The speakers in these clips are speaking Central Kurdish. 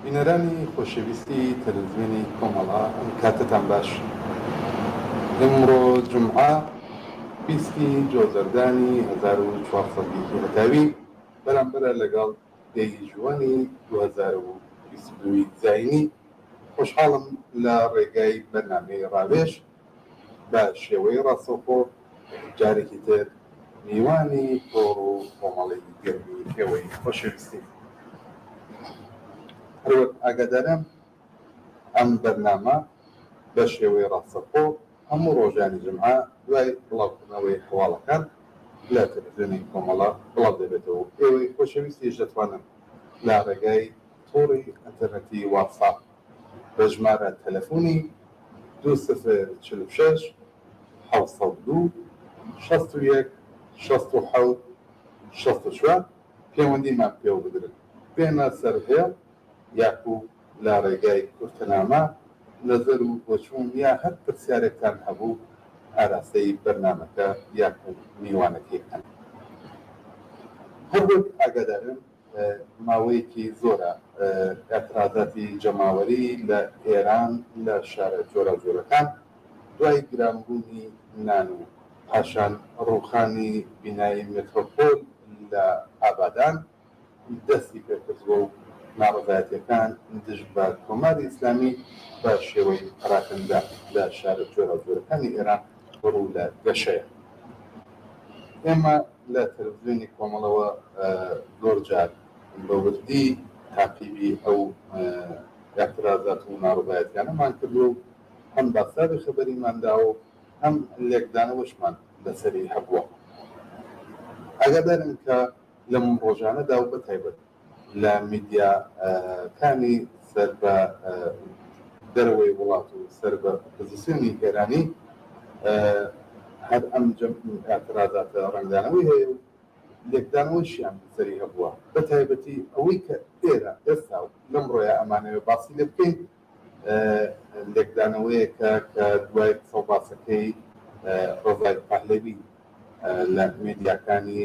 بینەرانی خۆشەویستی تەلەڤزیۆنی کۆمەڵە ئەم کاتەتان باش. ئمڕۆ جومعە بیستی جۆزەردانی 1401 هەتاوی بەرامبەرە لەگەڵ دەی ژوئەنی 2022 زاینی، خۆشحاڵم لە ڕێگای بەرنامەی ڕاوێژ بە شێوەی ڕاستەوخۆ جارێکی تر میوانی تۆڕ و کۆمەڵی گەرمی ئێوەی خۆشەویستین. هەروەک ئاگادارن ئەم بەرنامە بە شێوەی ڕاستەوخۆ هەموو ڕۆژانی جومعە دوای بڵاوکردنەوەی هەواڵەکان لە تەلەفزیۆنی کۆمەڵە بڵاو دەبێتەوە و ئێوەی خۆشەویستیش دەتوانن لە ڕێگای تۆڕی ئەنتەرنێتی واتساپ بە ژمارە تەلەفۆنی دوو سفر 46 702 61 67 64 پێوەندیمان پێوە بگرن بێنە سەر هێڵ یاخو لە ڕێگای کورتەنامە نەزەر و بۆچوون یا هەر پرسیارێکتان هەبوو ئاراستەی بەرنامەکە یاخو میوانەکەی بکەن. هەروەک ئاگادارن ماوەیەکی زۆرە ئیعترازاتی جەماوەری لە ئێران لە شارە جۆراوجۆرەکان دوای گرانبوونی نان و پاشان ڕووخانی بینای مێترۆپۆل لە ئابادان دەستی پێکردووە و ناڕەزایەتییەکان دژ بە کۆماری ئیسلامی بە شێوەی پەراکەندە لە شارە جۆراوجۆرەکانی ئێران ڕوو لە گەشەیە. ئێمە لە تەلەفزیۆنی کۆمەڵەوە زۆر جار بە وردی تاقیبی ئەو ئیعترازات و ناڕەزایەتیانەمان کردووە و هەم بازتابی خەبەریمان داوە و هەم لێکدانەوەشمان لەسەری هەبووە. ئاگادارن کە لەم ڕۆژانەدا و بەتایبەت لە میدیاکانی سەر بە دەرەوەی وڵات و سەر بە ئۆپۆزیسیۆنی ئێرانی هەر ئەم ئیعترازاتە ڕەنگدانەوەی هەیە و لێکدانەوەشیان لەسەری هەبووە، بەتایبەتی ئەوەی کە ئێرە ئێستا و لەمڕۆیا ئەمانەوێ باسی لێ بکەین لێکدانەوەیەکە کە دوای قسە و باسەکەی ڕەزای پەهلەوی لە مێدیاکانی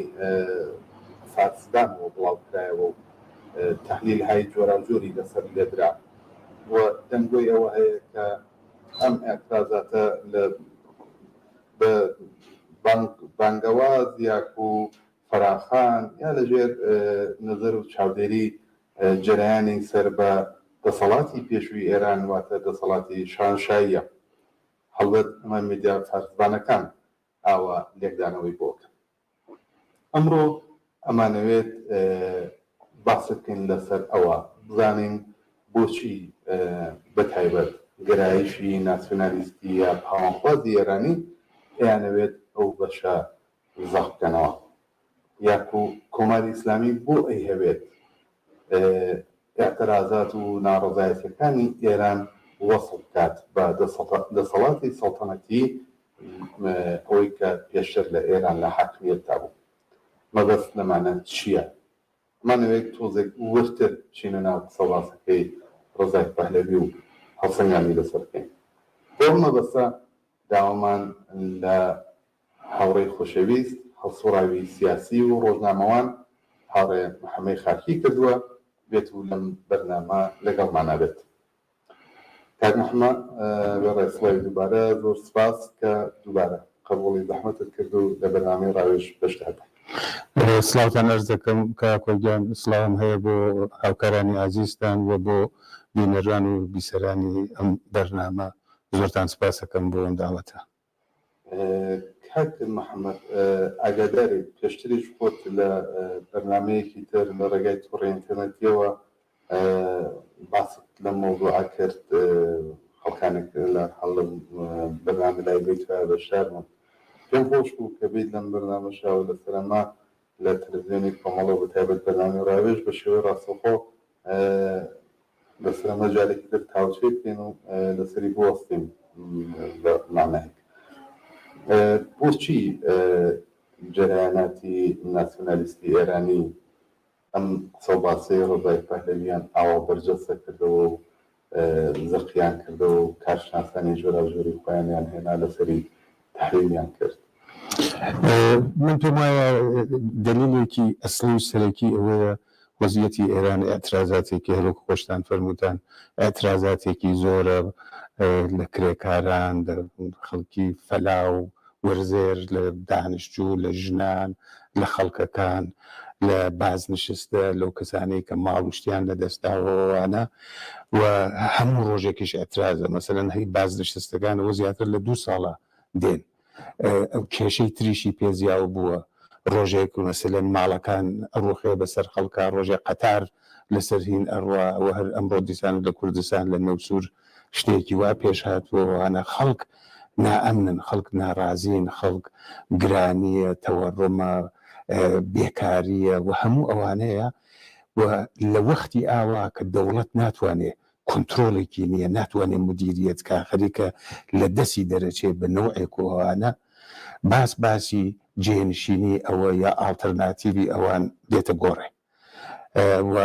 فارسبانەوە بڵاو کرایەوە و تەحلیل های جۆراوجۆری لەسەر لێدرا و دەنگۆی ئەوە هەیە کە ئەم ئیعترازاتە لە بە بانگەواز یاکو فەراخان یا لەژێر نەزەر و چاودێری جەرەیانی سەر بە دەسەڵاتی پێشووی ئێران واتە دەسەڵاتی شاهنشاییە. هەڵبەت ئەمە میدیا فارسزبانەکان ئاوا لێکدانەوەی بۆ ئەکەن. ئەمڕۆ ئەمانەوێت باس بکەین لەسەر ئەوە بزانین بۆچی بە تایبەت گەرایشی ناسیۆنالیستی یا پاوانخوازی ئێرانی ئەیانەوێت ئەو بەشە زەق بکەنەوە یاکو کۆماری ئیسلامی بۆ ئەیهەوێت ئیعترازات و ناڕەزایەتیەکانی ئێران وەسڵ بکات بە دەسەڵاتی سەڵتەنەتی ئەوەی کە پێشتر لە ئێران لە حاکمیەتدا بوو. مەبەست لەمانە چیە؟ ئەمانەوێت تۆزێک وردتر بچینە ناو قسەوباسەکەی ڕەزای پەهلەوی و هەڵسەنگاندنی لەسەر بکەین. بۆ ئەم مەبەستە داوامان لە هاوڕێی خۆشەویست، هەڵسوڕاوی سیاسی و ڕۆژنامەوان هاوڕێ محەمەی خاکی کردووە بێت و لەم بەرنامە لەگەڵمانا بێت. کاک محەمە وێڕای سڵاوی دووبارە زۆر سپاس کە دووبارە قەبووڵی زەحمەتت کرد و لە بەرنامەی ڕاوێژ بەشدار بووی. سڵاوتان ئەرز دەکەم کاکۆ گیان، سڵاوم هەیە بۆ هاوکارانی ئازیزتان و بۆ بینەران و بیسەرانی ئەم بەرنامە، زۆرتان سپاس ئەکەم بۆ ئەم داوەتە. کاک محەمەد ئاگاداری پێشتریش خۆت لە بەرنامەیەکی تر لە ڕێگای تۆڕی ئینتەرنێتیەوە باست لەم مەوزوعە کرد، خەڵکانێک لە حاڵ لەم بەرنامە لایڤەی تۆیا بەشدار بوون. پێم خۆش بوو کە بیت لەم بەرنامەشا و لەسەر ئەمە لە تەلەفزیۆنی کۆمەڵە و بەتایبەت بەرنامەی ڕاوێژ بە شێوەی ڕاستەوخۆ لەسەر ئەمە جارێکی تر تاوتوێ بکەین و لەسەری بوەستین بە مانایەک. بۆچی جەرەیاناتی ناسیۆنالیستی ئێرانی ئەم قسە و باسەی ڕەزای پەهلەویان ئاوا بەرجەستە کردەوە و زەقیان کردەوە و کارشناسانی جۆراوجۆری خۆیانیان هێنا لەسەری تەحلیلیان کرد؟ من پێم وایە دەلیلێکی ئەسڵی و سەرەکی ئەوەیە. وەزیەتی ئێران ئیعترازاتێکی هەر وەک خۆشتان فەرمووتان ئیعترازاتێکی زۆرە لە کرێکاران، لە خەڵکی فەلا و وەرزێر، لە دانشجوو، لە ژنان، لە خەڵکەکان، لە بازنشستە، لەو کەسانەی کە ماڵ و شتیان لە دەست داوە ئەوانە و هەموو ڕۆژێکیش ئیعترازە. مەسەلەن هەی بازنشستەکان ئەوە زیاتر لە دوو ساڵە دێن. کێشەی تریشی پێ زیاو بووە ڕۆژێک مەسەلەن ماڵەکان ئەڕوخێ بەسەر خەڵکا ڕۆژێ قەتار لەسەر هین ئەڕوا وە هەر ئەمڕۆ دیسان لە کوردستان لە نەوسور شتێکی وا پێش هاتووە وانە خەڵک نائەمنن خەڵک ناڕازین خەڵک گرانیە تەوەڕومە بێکاریە وە هەموو ئەوانەیە و لە وەختی ئاوا کە دەوڵەت ناتوانێ کونترۆڵێکی نیە ناتوانێ مودیریەت کا خەریکە لە دەسی دەرەچێ بە نەوعێک و ئەوانە باس باسی جێنشینی ئەوە یا ئاڵترناتیڤی ئەوان دێتە گۆڕێ و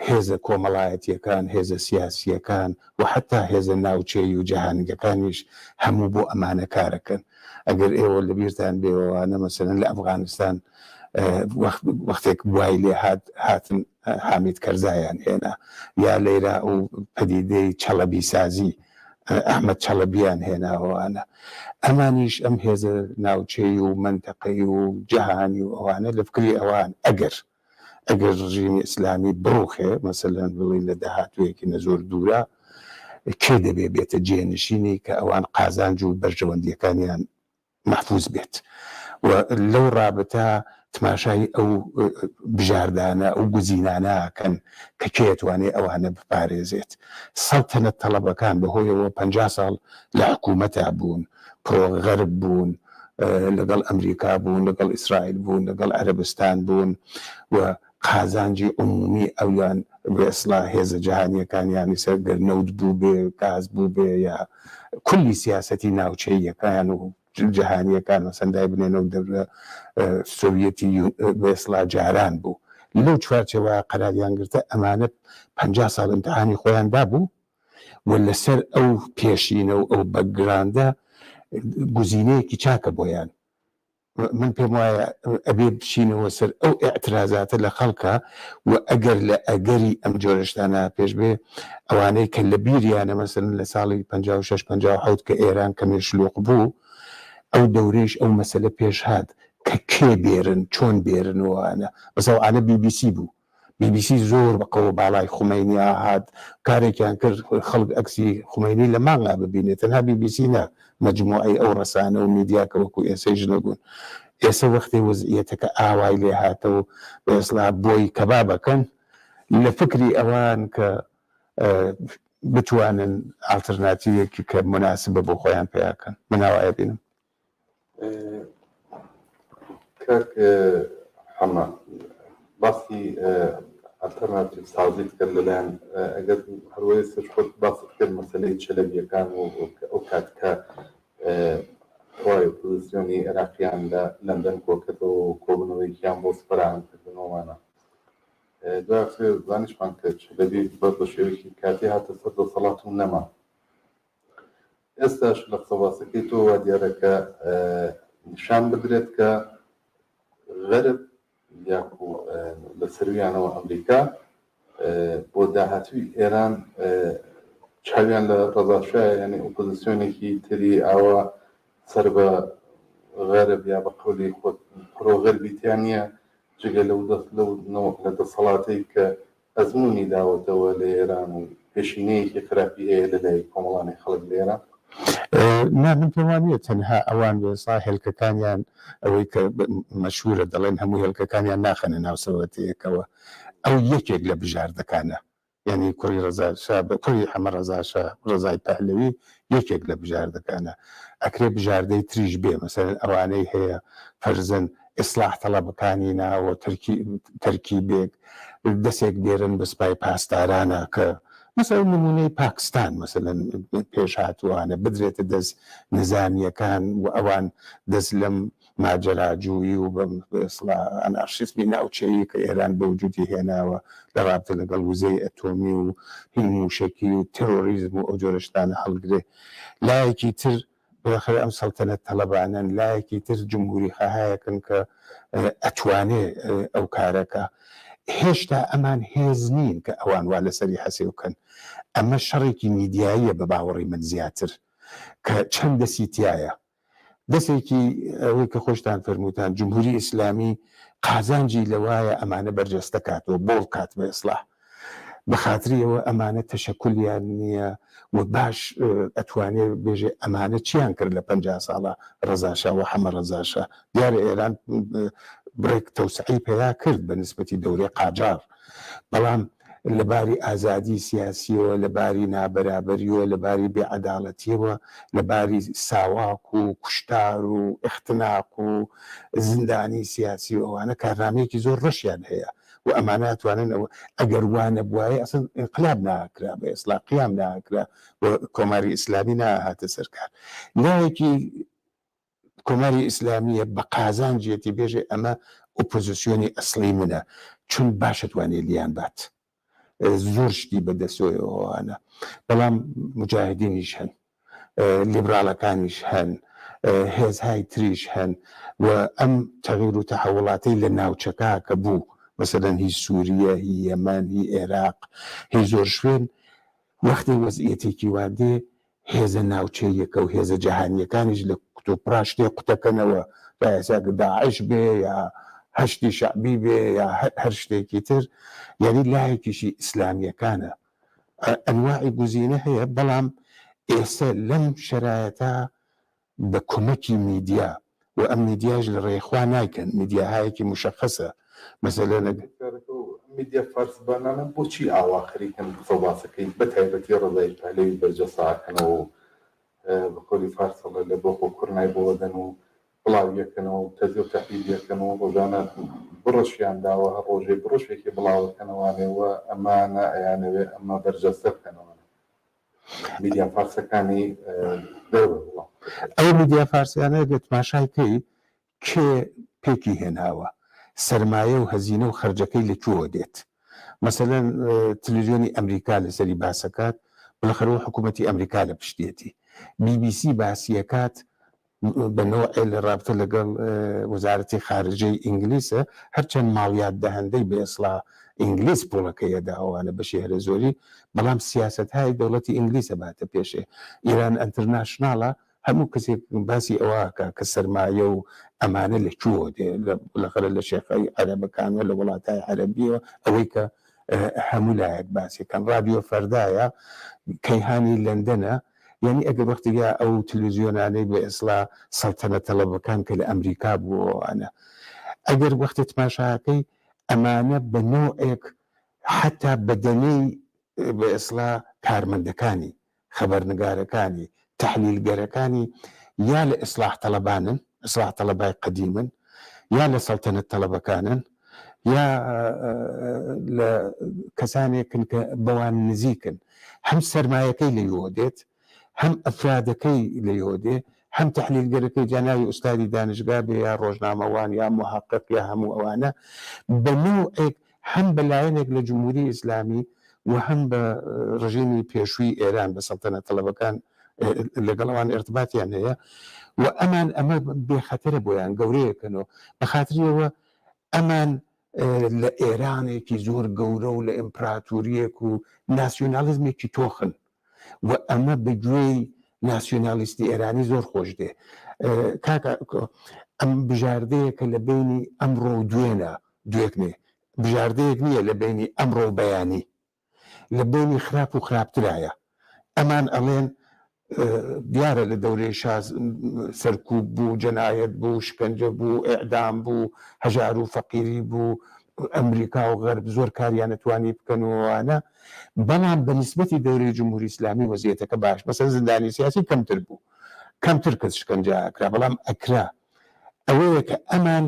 هێزە کۆمەڵایەتیەکان هێزە سیاسیەکان و حەتا هێزە ناوچەیی و جەهانیەکانیش هەموو بۆ ئەمانە کارەکەن ئەگەر ئێوە لە بیرتان بێ ئەوانە مەسەلەن لە ئەفغانستان وەختێک وای لێ هات هاتن حامید کەرزایان هێنا یا لەیرا ئەو پەدیدەی چەڵەبی سازی ئەحمەد چەڵەبیان هێناوەوانە ئەمانیش ئەم هێزە ناوچەی و مەنتەقەی و جەهانی و ئەوانە لە فکری ئەوان ئەگەر ئەگەر ڕژیمی ئیسلامی بڕوخێ مەسەلەن بڵێین لە داهاتوویەکی نە زۆر دوورا کێ دەبێ بێتە جێنشینی کە ئەوان قازانج و بەرژەوەندیەکانیان مەحفوز بێت و لەو ڕابتە تماشای ئەو بژاردانە ئەو گزینانە ئەکەن کە کێ ئەتوانێ ئەوانە بپارێزێت. سەڵتەنەت تەڵەبەکان بەهۆیەوە 50 ساڵ لە حکوومەتا بوون، پرۆ غەرب بوون، لەگەڵ ئەمریکا بوون، لەگەڵ ئیسرائیل بوون، لەگەڵ عەرەبستان بوون و قازانجی عمومی ئەویان بە ئیسڵا هێزە جەهانیەکانیانی سەر گەر نەوت بووبێ، گاز بووبێ یا کولی سیاسەتی ناوچەییەکان و جەهانیەکان مەسەن دایبنێنەوە دەورە سۆڤیەتی بە ئیسڵا جاران بوو لەو چوارچێوە قەراریان گرتە ئەمانە 50 ساڵ ئیمتحانی خۆیان دابوو و لەسەر ئەو پێشینە و ئەو background ە گزینەیەکی چاکە بۆیان. من پێم وایە ئەبێ بچینەوە سەر ئەو ئیعترازاتە لە خەڵکا و ئەگەر لە ئەگەری ئەم جۆرە شتانە پێش بێ ئەوانەی کە لە بیریانە مەسەلەن لە ساڵی 56 57 کە ئێران کەمێ شلوق بوو ئەو دەورەیش ئەو مەسەلە پێش هات کە کێ بێرن چۆن بێرن و ئەوانە مەسەلەن ئەوانە بی بی سی بوو بی بی سی زۆر بە قەوە باڵای خومەینیا هات کارێکیان کرد خەڵک ئەکسی خومەینی لە مانگا ببینێت تەنها بی بی سی نا مەجموعەی ئەو ڕەسانە و میدیا کە وەکو ئێسەیش نەبوون ئێسە وەختێ وەزعیەتەکە ئاوای لێ هاتەوە بە ئێسڵا بۆی کەبابەکەن لە فکری ئەوان کە بتوانن ئاڵترناتیوێکی کە موناسبە بۆ خۆیان پەیا کەن من ئاوا ئەبینم. کاک حەمە باسی ئەلتەرناتیڤ سازیت کرد لەلایەن ئەگەر هەروەی سەر خۆت باست کرد مەسەلەی چەلەبیەکان و ئەو کات کە تەواوی ئۆپۆزیسیۆنی عێراقیان لە لەندەن کۆکردەوە و کۆبوونەوەیەکیان بۆ فەراهەم کردنەوەمانە دوای زانیشمان کە چەلەبی بە شێوەیەکی کاتی هاتە سەر دەسەڵات و نەما ئێستاش لە قسەباسەکەی تۆ وا دیارە کە نیشان بدرێت کە غەرب یاخو لە سەرویانەوە ئەمریکا بۆ داهاتووی ئێران چاویان لە ڕەزا شایە، یعنی ئۆپۆزیسیۆنێکی تری ئاوا سەر بە غەرب یا بە قەولی خۆت پرۆ غەربی تیا نییە جگە لەو دەست لەو نەوع لە دەسەڵاتەی کە ئەزموونی داوەتەوە لە ئێران و پێشینەیەکی خراپی هەیە لە لای کۆمەڵانی خەڵک لە ئێران؟ نا من پێم وا نییە تەنها ئەوان وێسا هێلکەکانیان ئەوەی کە مەشهوورە دەڵێن هەموو هێلکەکانیان ناخەنە ناو سەوەتەیەکەوە ئەو یەکێک لە بژاردەکانە یانی کوڕی ڕەزا شا کوڕی حەمە ڕەزا شا ڕەزای پەهلەوی یەکێک لە بژاردەکانە ئەکرێ بژاردەی تریش بێ مەسەلەن ئەوانەی هەیە فەرزەن ئیسڵاح تەڵەبەکانی ناوە تەرکی تەرکیبێک دەسێک بێرن بە سپای پاسدارانە کە مەسەلەن نموونەی پاکستان مەسەلەن پێش هاتووانە بدرێتە دەست نزامییەکان و ئەوان دەست لەم ماجەراجوویی و بەم ئیسڵا ئەنارشیسمی ناوچەیی کە ئێران بە وجوودی هێناوە لە ڕابتە لەگەڵ وزەی ئەتۆمی و هی مووشەکی و تێرۆریزم و ئەو جۆرە شتانە هەڵگرێ. لایەکی تر بالاخرە ئەم سەڵتەنەت تەڵەبانەن، لایەکی تر جمهوری خواهایەکن کە ئەتوانێ ئەو کارە کا. هێشتا ئەمان هێز نین کە ئەوان وا لەسەری حەسێو کەن. ئەمە شەڕێکی میدیاییە بە باوەڕی من زیاتر کە چەند دەسی تیایە. دەسێکی ئەوەی کە خۆشتان فەرمووتان جمهوری ئیسلامی قازانجی لەوایە ئەمانە بەرجەستە کاتەوە بۆڵ کات بە ئیسڵاح بە خاتری ئەوە ئەمانە تەشەکولیان نییە و باش ئەتوانێ بێژێ ئەمانە چیان کرد لە 50 ساڵە ڕەزاشا و حەمە ڕەزاشا دیارە ئێران بڕێک تەوسعەی پەیا کرد بە نسبەتی دەورەی قاجاڕ بەڵام لە باری ئازادی سیاسیەوە، لە باری نابەرابەریەوە، لە باری بێ عەداڵەتیەوە، لە باری ساواک و کوشتار و ئیختناق و زیندانی سیاسی و ئەوانە کارنامەیەکی زۆر ڕەشیان هەیە و ئەمانە ئەتوانن ئەوە ئەگەر وا نەبوایە ئەسڵەن ئینقلاب ناکرا بە ئیسڵا قیام ناکرا و کۆماری ئیسلامی ناهاتە سەر کار. لایەکی کۆماری ئیسلامییە بە قازانجیەتی بێژێ ئەمە ئۆپۆزسیۆنی ئەسڵی منە چون باش ئەتوانێ لیان بات زۆر شتی بە دەسۆیەوەوانە بەڵام مجاهدینیش هەن لیبراڵەکانیش هەن هێزهای تریش هەن و ئەم تەغیر و تەحەوڵاتەی لە ناوچەکە کە بوو مەسەلەن هی سووریە هی یەمەن هی عێراق هی زۆر شوێن وەختێ وەزعیەتێکی وا دێ هێزە ناوچەییەکە و هێزە جەهانییەکانیش لە کتوپڕا شتێ قوتەکەنەوە، جا ئێستا داعش بێ یا حەشدی شەعبی بێ یا هەر شتێکی تر، یانی لایەکیشی ئیسلامییەکانە. ئەنواعی گوزینە هەیە، بەڵام ئێستا لەم شەرایەتە بە کۆمەکی میدیا و ئەم میدیایش لە ڕێی خوا نایکەن، میدیاهایەکی موشەخەسە، مەسەلەن ئەگەر. میدیا فارسزبانانە بۆچی ئاوا خەریکن قسە و باسەکەی بە تایبەتی ڕەزای پەهلەوی بەرجەستە ئەکەنەوە و بە قەولی فارس ئەڵێ لە بۆق و کورنای بۆ ئەدەن و بڵاویەکەنەوە و تەجزیە و تەحلیلیەکەن و ڕۆژانە بڕشیان داوە هەر ڕۆژەی بڕشێکی بڵاوەکەنەوانێ و ئەمانە ئەیانەوێ ئەمە بەرجەستە بکەنەوانێ. میدیا فارسەکانی دەرەوەی وڵات. ئەو میدیا فارسیانە گەر تماشای کەی کێ پێکی هێناوە، سەرمایە و هەزینە و خەرجەکەی لە کوێوە دێت؟ مەسەلەن تلویزیۆنی ئەمریکا لەسەری باسەکات، بڵەخەرەوە حکوومەتی ئەمریکا لە پشتیەتی. بی بی سی باسیەکات، بە نەوعێ لە ڕابتە لەگەڵ وەزارەتی خارجەی ئینگلیسە، هەرچەند ماڵیات دەهەندەی بە ئێسڵا ئینگلیس پوڵەکەی ئەدا ئەوانە بەشی هەرە زۆری، بەڵام سیاسەتهای دەوڵەتی ئینگلیس ئەباتە پێشێ. ئیران ئەنترناشناڵە هەموو کەسێک باسی ئەوە ئەکا کە سەرمایە و ئەمانە لە کوێوە دێ، لە لە شێخای عەرەبەکانەوە لە وڵاتای عەرەبیەوە ئەوەی کە هەموو لایەک باسی کەن ڕادیۆ فەردایە کەیهانی لەندەنە یانی ئەگەر وەختی یا ئەو تلویزیۆنانەی بە ئێسڵا سەڵتەنە تەڵەبەکان کە لە ئەمریکا بووەوانە ئەگەر وەختی تماشاکەی ئەمانە بە نەوعێک حەتا بەدەنەی بە ئێسڵا کارمەندەکانی خەبەرنگارەکانی، تەحلیلگەرەکانی یا لە ئیسڵاح تەڵەبانن، ئیسڵاح تەڵەبای قەدیمن، یا لە سەڵتەنەت تەڵەبەکانن، یا لە کەسانێکن کە بەوان نزیکن. هەم سەرمایەکەی لەوێوە دێت، هەم ئەفرادەکەی لەوێوە دێ، هەم تەحلیلگەرەکەی جا ناوی ئوستادی دانشگا بێ یا ڕۆژنامەوان یا موحەقیق یا هەموو ئەوانە بە نەوعێک هەم بە لایەنێک لە جمهوری ئیسلامی و هەم بە ڕژیمی پێشووی ئێران بە سەڵتەنەت تەڵەبەکان لەگەڵ ئەوان ئێرتباتیان هەیە و ئەمان ئەمە بێ خەتەرە بۆیان گەورەیەکەنەوە بە خاتریەوە ئەمان لە ئێرانێکی زۆر گەورە و لە ئیمپراتوریەک و ناسیۆنالیزمێکی تۆخن و ئەمە بە گوێی ناسیۆنالیستی ئێرانی زۆر خۆش دێ. کاکە ئەم بژاردەیەکە لە بەینی ئەمڕۆ و دوێنە، دوێکنێ، بژاردەیەک نییە لە بەینی ئەمڕۆ و بەیانی، لە بەینی خراپ و خراپترایە. ئەمان ئەڵێن دیارە لە دەورەی شا سەرکوب بوو، جەنایەت بوو، شکەنجە بوو، ئێعدام بوو، هەژار و فەقیری بوو، ئەمریکا و غەرب زۆر کاریان ئەتوانی بکەن و ئەوانە، بەڵام بە نیسبەتی دەورەی جمهوری ئیسلامی وەزیەتەکە باش، مەسەلەن زندانی سیاسی کەمتر بوو، کەمتر کەس شکەنجە ئەکرا، بەڵام ئەکرا. ئەوەیە کە ئەمان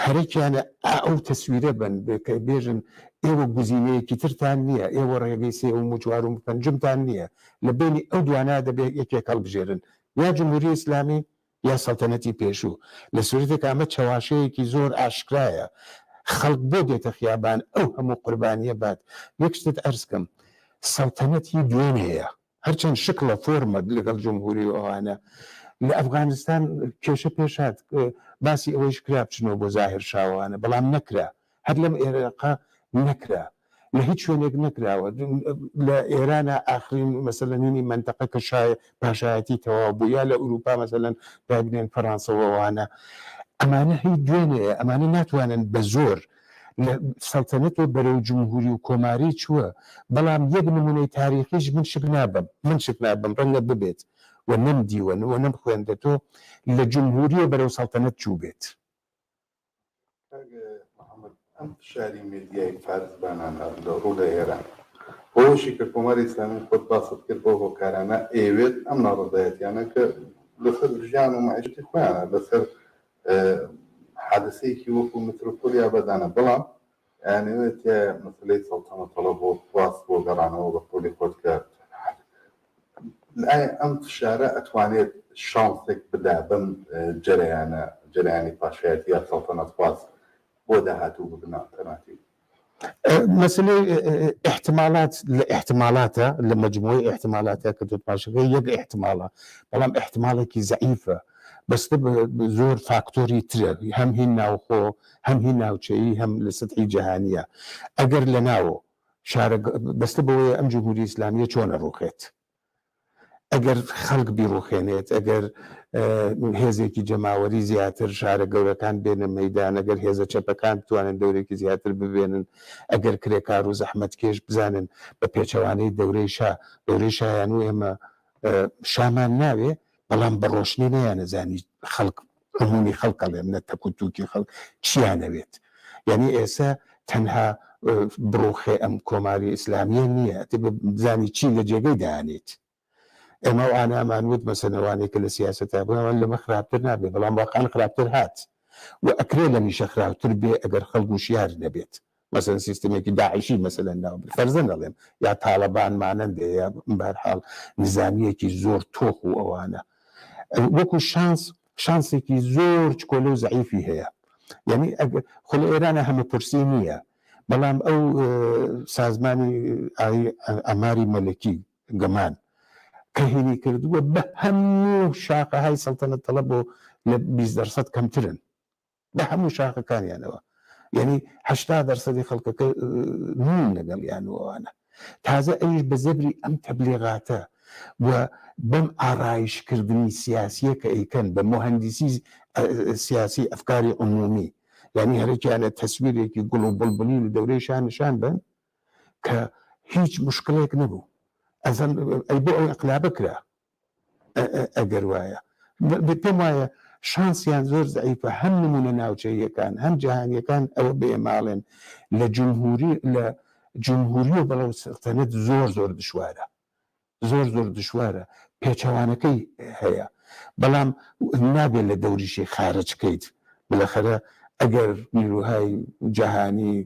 هەرەکیانە ئا ئەو تەسویرە بن کە بێژن ئێوە گزینەیەکی ترتان نییە، ئێوە ڕێگەی سێوم و چوارم و پەنجمتان نییە، لە بەینی ئەو دوانە دەبێ یەکێک هەڵبژێرن، یا جمهوری ئیسلامی یا سەڵتەنەتی پێشوو، لە سورەتێکا ئەمە چەواشەیەکی زۆر ئاشکرایە، خەڵک بۆ دێتە خیابان ئەو هەموو قوربانیە بات، یەک شتت عەرز کەم، سەڵتەنەت هی دوێنێیە، هەرچەند شکڵە فۆرمە لەگەڵ جمهوری و ئەوانە، لە ئەفغانستان کێشە پێش هات، باسی ئەوەیش کرا بچنەوە بۆ زاهر شا و ئەوانە، بەڵام نەکرا. هەر لەم ئێراقا نەکرا لە هیچ شوێنێک نەکراوە لە ئێرانە ئاخرین مەسەلەن هینی مەنتەقە کە شای پاشایەتی تەواو بوو یا لە ئورووپا مەسەلەن دابنێن فەرانسە و ئەوانە ئەمانە هی دوێنێیە ئەمانە ناتوانن بە زۆر لە سەڵتەنەتەوە بەرەو جمهوری و کۆماری چووە بەڵام یەک نمونەی تاریخیش من شک نابەم من شک نابەم ڕەنگە ببێت و نەمدیوە و نەمخوێندەتۆ لە جمهوریەوە بەرەو سەڵتەنەت چووبێت. کاک محەممەد ئەم فشاری مێدیای فارس بانانە لە ڕوو لە ئێران بەوەشی کە کۆماری ئیسلامی خۆت باست کرد بەو هۆکارانە ئەیەوێت ئەم ناڕەزایەتیانە کە لەسەر ژیان و مەعیشەتی خۆیانە لەسەر حادسەیەکی وەکو مترۆپۆلی ئابادانە بەڵام ئەیانەوێت تیایا مەسەلەی سەڵتەنەتەڵە بۆ خواست بۆ گەڕانەوە بە قەولی خۆت کە ئایا ئەم فشارە ئەتوانێت شانسێک بدا بەم جەرەیانە جەرەیانی پاشایەتی یا سەڵتەنەتخواز بۆ داهاتوو ببنە ئەلتەرناتیڤ؟ مەسەلەی ئیحتمالات لە ئیحتمالاتە لە مەجموعەی ئیحتمالاتە کە تۆ پاشەکەی یەک ئیحتمالە بەڵام ئیحتمالێکی زەعیفە بەستە بە زۆر فاکتۆری ترە هەم هی ناوخۆ هەم هی ناوچەیی هەم لە سەتحی جیهانیە ئەگەر لە ناوۆ شارە بەستە بەوەیە ئەم جمهوری ئیسلامیە چۆن ئەڕوخێت ئەگەر خەڵک بیڕوخێنێت، ئەگەر هێزێکی جەماوەری زیاتر شارە گەورەکان بێنە مەیدان، ئەگەر هێزە چەپەکان بتوانن دەورێکی زیاتر ببێنن، ئەگەر کرێکار و زەحمەتکێش بزانن بە پێچەوانەی دەورەی شا، دەورەی شایان و ئێمە شامان ناوێ، بەڵام بە ڕۆشنی نەیانەزانی خەڵک عمومی خەڵک ئەڵێم نە تەک و توکی خەڵک چیانەوێت یعنی ئێسە تەنها بڕوخێ ئەم کۆماری ئیسلامیە نییە ئەتێ بزانی چی لە جێگەی دانیت ئێمە و ئانامان وت مەسەن ئەوانەی کە لە سیاسەتا بوون ئەوان لەمە خراپتر نابێ بەڵام واقعا خراپتر هات و ئەکرێ لەمیشە خراپتر بێ ئەگەر خەڵک وشیار نەبێت مەسەلەن سیستمێکی داعشی مەسەلەن ناو برد فەرزەن ئەڵێم یا تاڵەبان مانەندێ یا بەهەرحاڵ نیزامییەکی زۆر تۆخ و ئەوانە وەکو شانس شانسێکی زۆر چکۆلە و زەعیفی هەیە یعنی خۆ لە ئێرانە هەمە پرسی نییە بەڵام ئەو سازمانی ئاماری مەلەکی گەمان کە هینی کردووە بە هەموو شاخەهای سەڵتەنەت تەڵەب بۆ لە 20 دەرسەد کەمترن بە هەموو شاخەکانیانەوە یعنی 80 دەرسەدی خەڵکەکە نین لەگەڵیان و ئەوانە تازە ئەویش بە زەبری ئەم تەبلیغاتە و بەم ئارایشکردنی سیاسیە کە ئەیکەن بە موهەندیسی سیاسی ئەفکاری عمومی یعنی هەرێکیانە تەسویرێکی گوڵ و بڵبڵی لە دەورەی شا نیشان بن کە هیچ مشکلێک نەبوو ئەزم ئەی بۆ ئەو ئەقلابە کرا ئەگەر وایە پێم وایە شانسیان زۆر زەعیفە هەم نمونە ناوچەییەکان هەم جیهانیەکان ئەوە بە ئێمە ئەڵێن لە جمهوری لە جمهوری و بەڵەو سەڵتەنەت زۆر زۆر دشوارە زۆر زۆر دشوارە پێچەوانەکەی هەیە بەڵام نابێت لە دەوریشی خارج کەیت بلەخەرە ئەگەر نیروهای جەهانی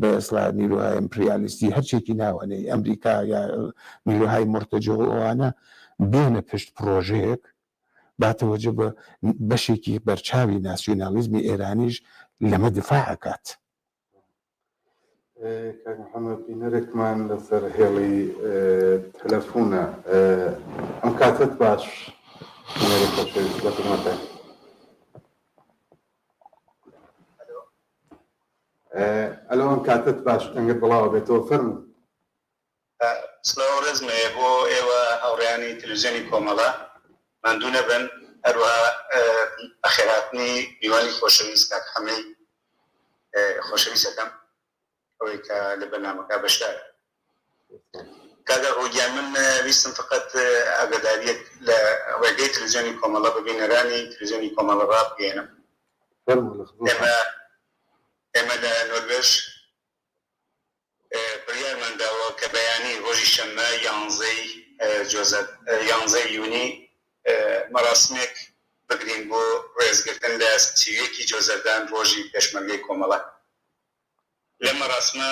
بە ئێسڵا نیروهای ئەمپریالیستی هەرچێکی ناوەنەی ئەمریکا یا نیروهای مورتەجع و ئەوانە بێنە پشت پڕۆژەیەک با تەوەجە بە بەشێکی بەرچاوی ناسیونالیزمی ئێرانیش لەمە دفاع ئەکات. کاک محەممەد بینەرێکمان لەسەر هێڵی تەلەفونە ئەم کاتەت باش بینەری خۆشەویست لە خزمەتای. ئەلۆ ئەم کاتەت باش دەنگت بڵاوە بێتەوە فەرموو. سڵاو و ڕێزم هەیە بۆ ئێوە هاوڕێیانی تەلەفزیۆنی کۆمەڵە، ماندوو نەبن، هەروەها بەخێرهاتنی میوانی خۆشەویست کاک حەمەی خۆشەویست ئەکەم ئەوەی کە لە بەرنامەکە بەشدارە. کاک ئاغۆ گیان من ویستم فقط ئاگاداریەک لە ڕێگەی تەلەفزیۆنی کۆمەڵە بە بینەرانی تەلەفزیۆنی کۆمەڵە ڕابگەیەنم. فەرموو لە خزمەتتان. ئێمە لە نۆروێژ بڕیارمان داوە کە بەیانی ڕۆژی شەممە یانزەی جۆزە یانزەی یونی مەراسمێک بگرین بۆ ڕێزگرتن لە 31 ی جۆزەردان ڕۆژی پێشمەرگەی کۆمەڵە. لەم مەراسمە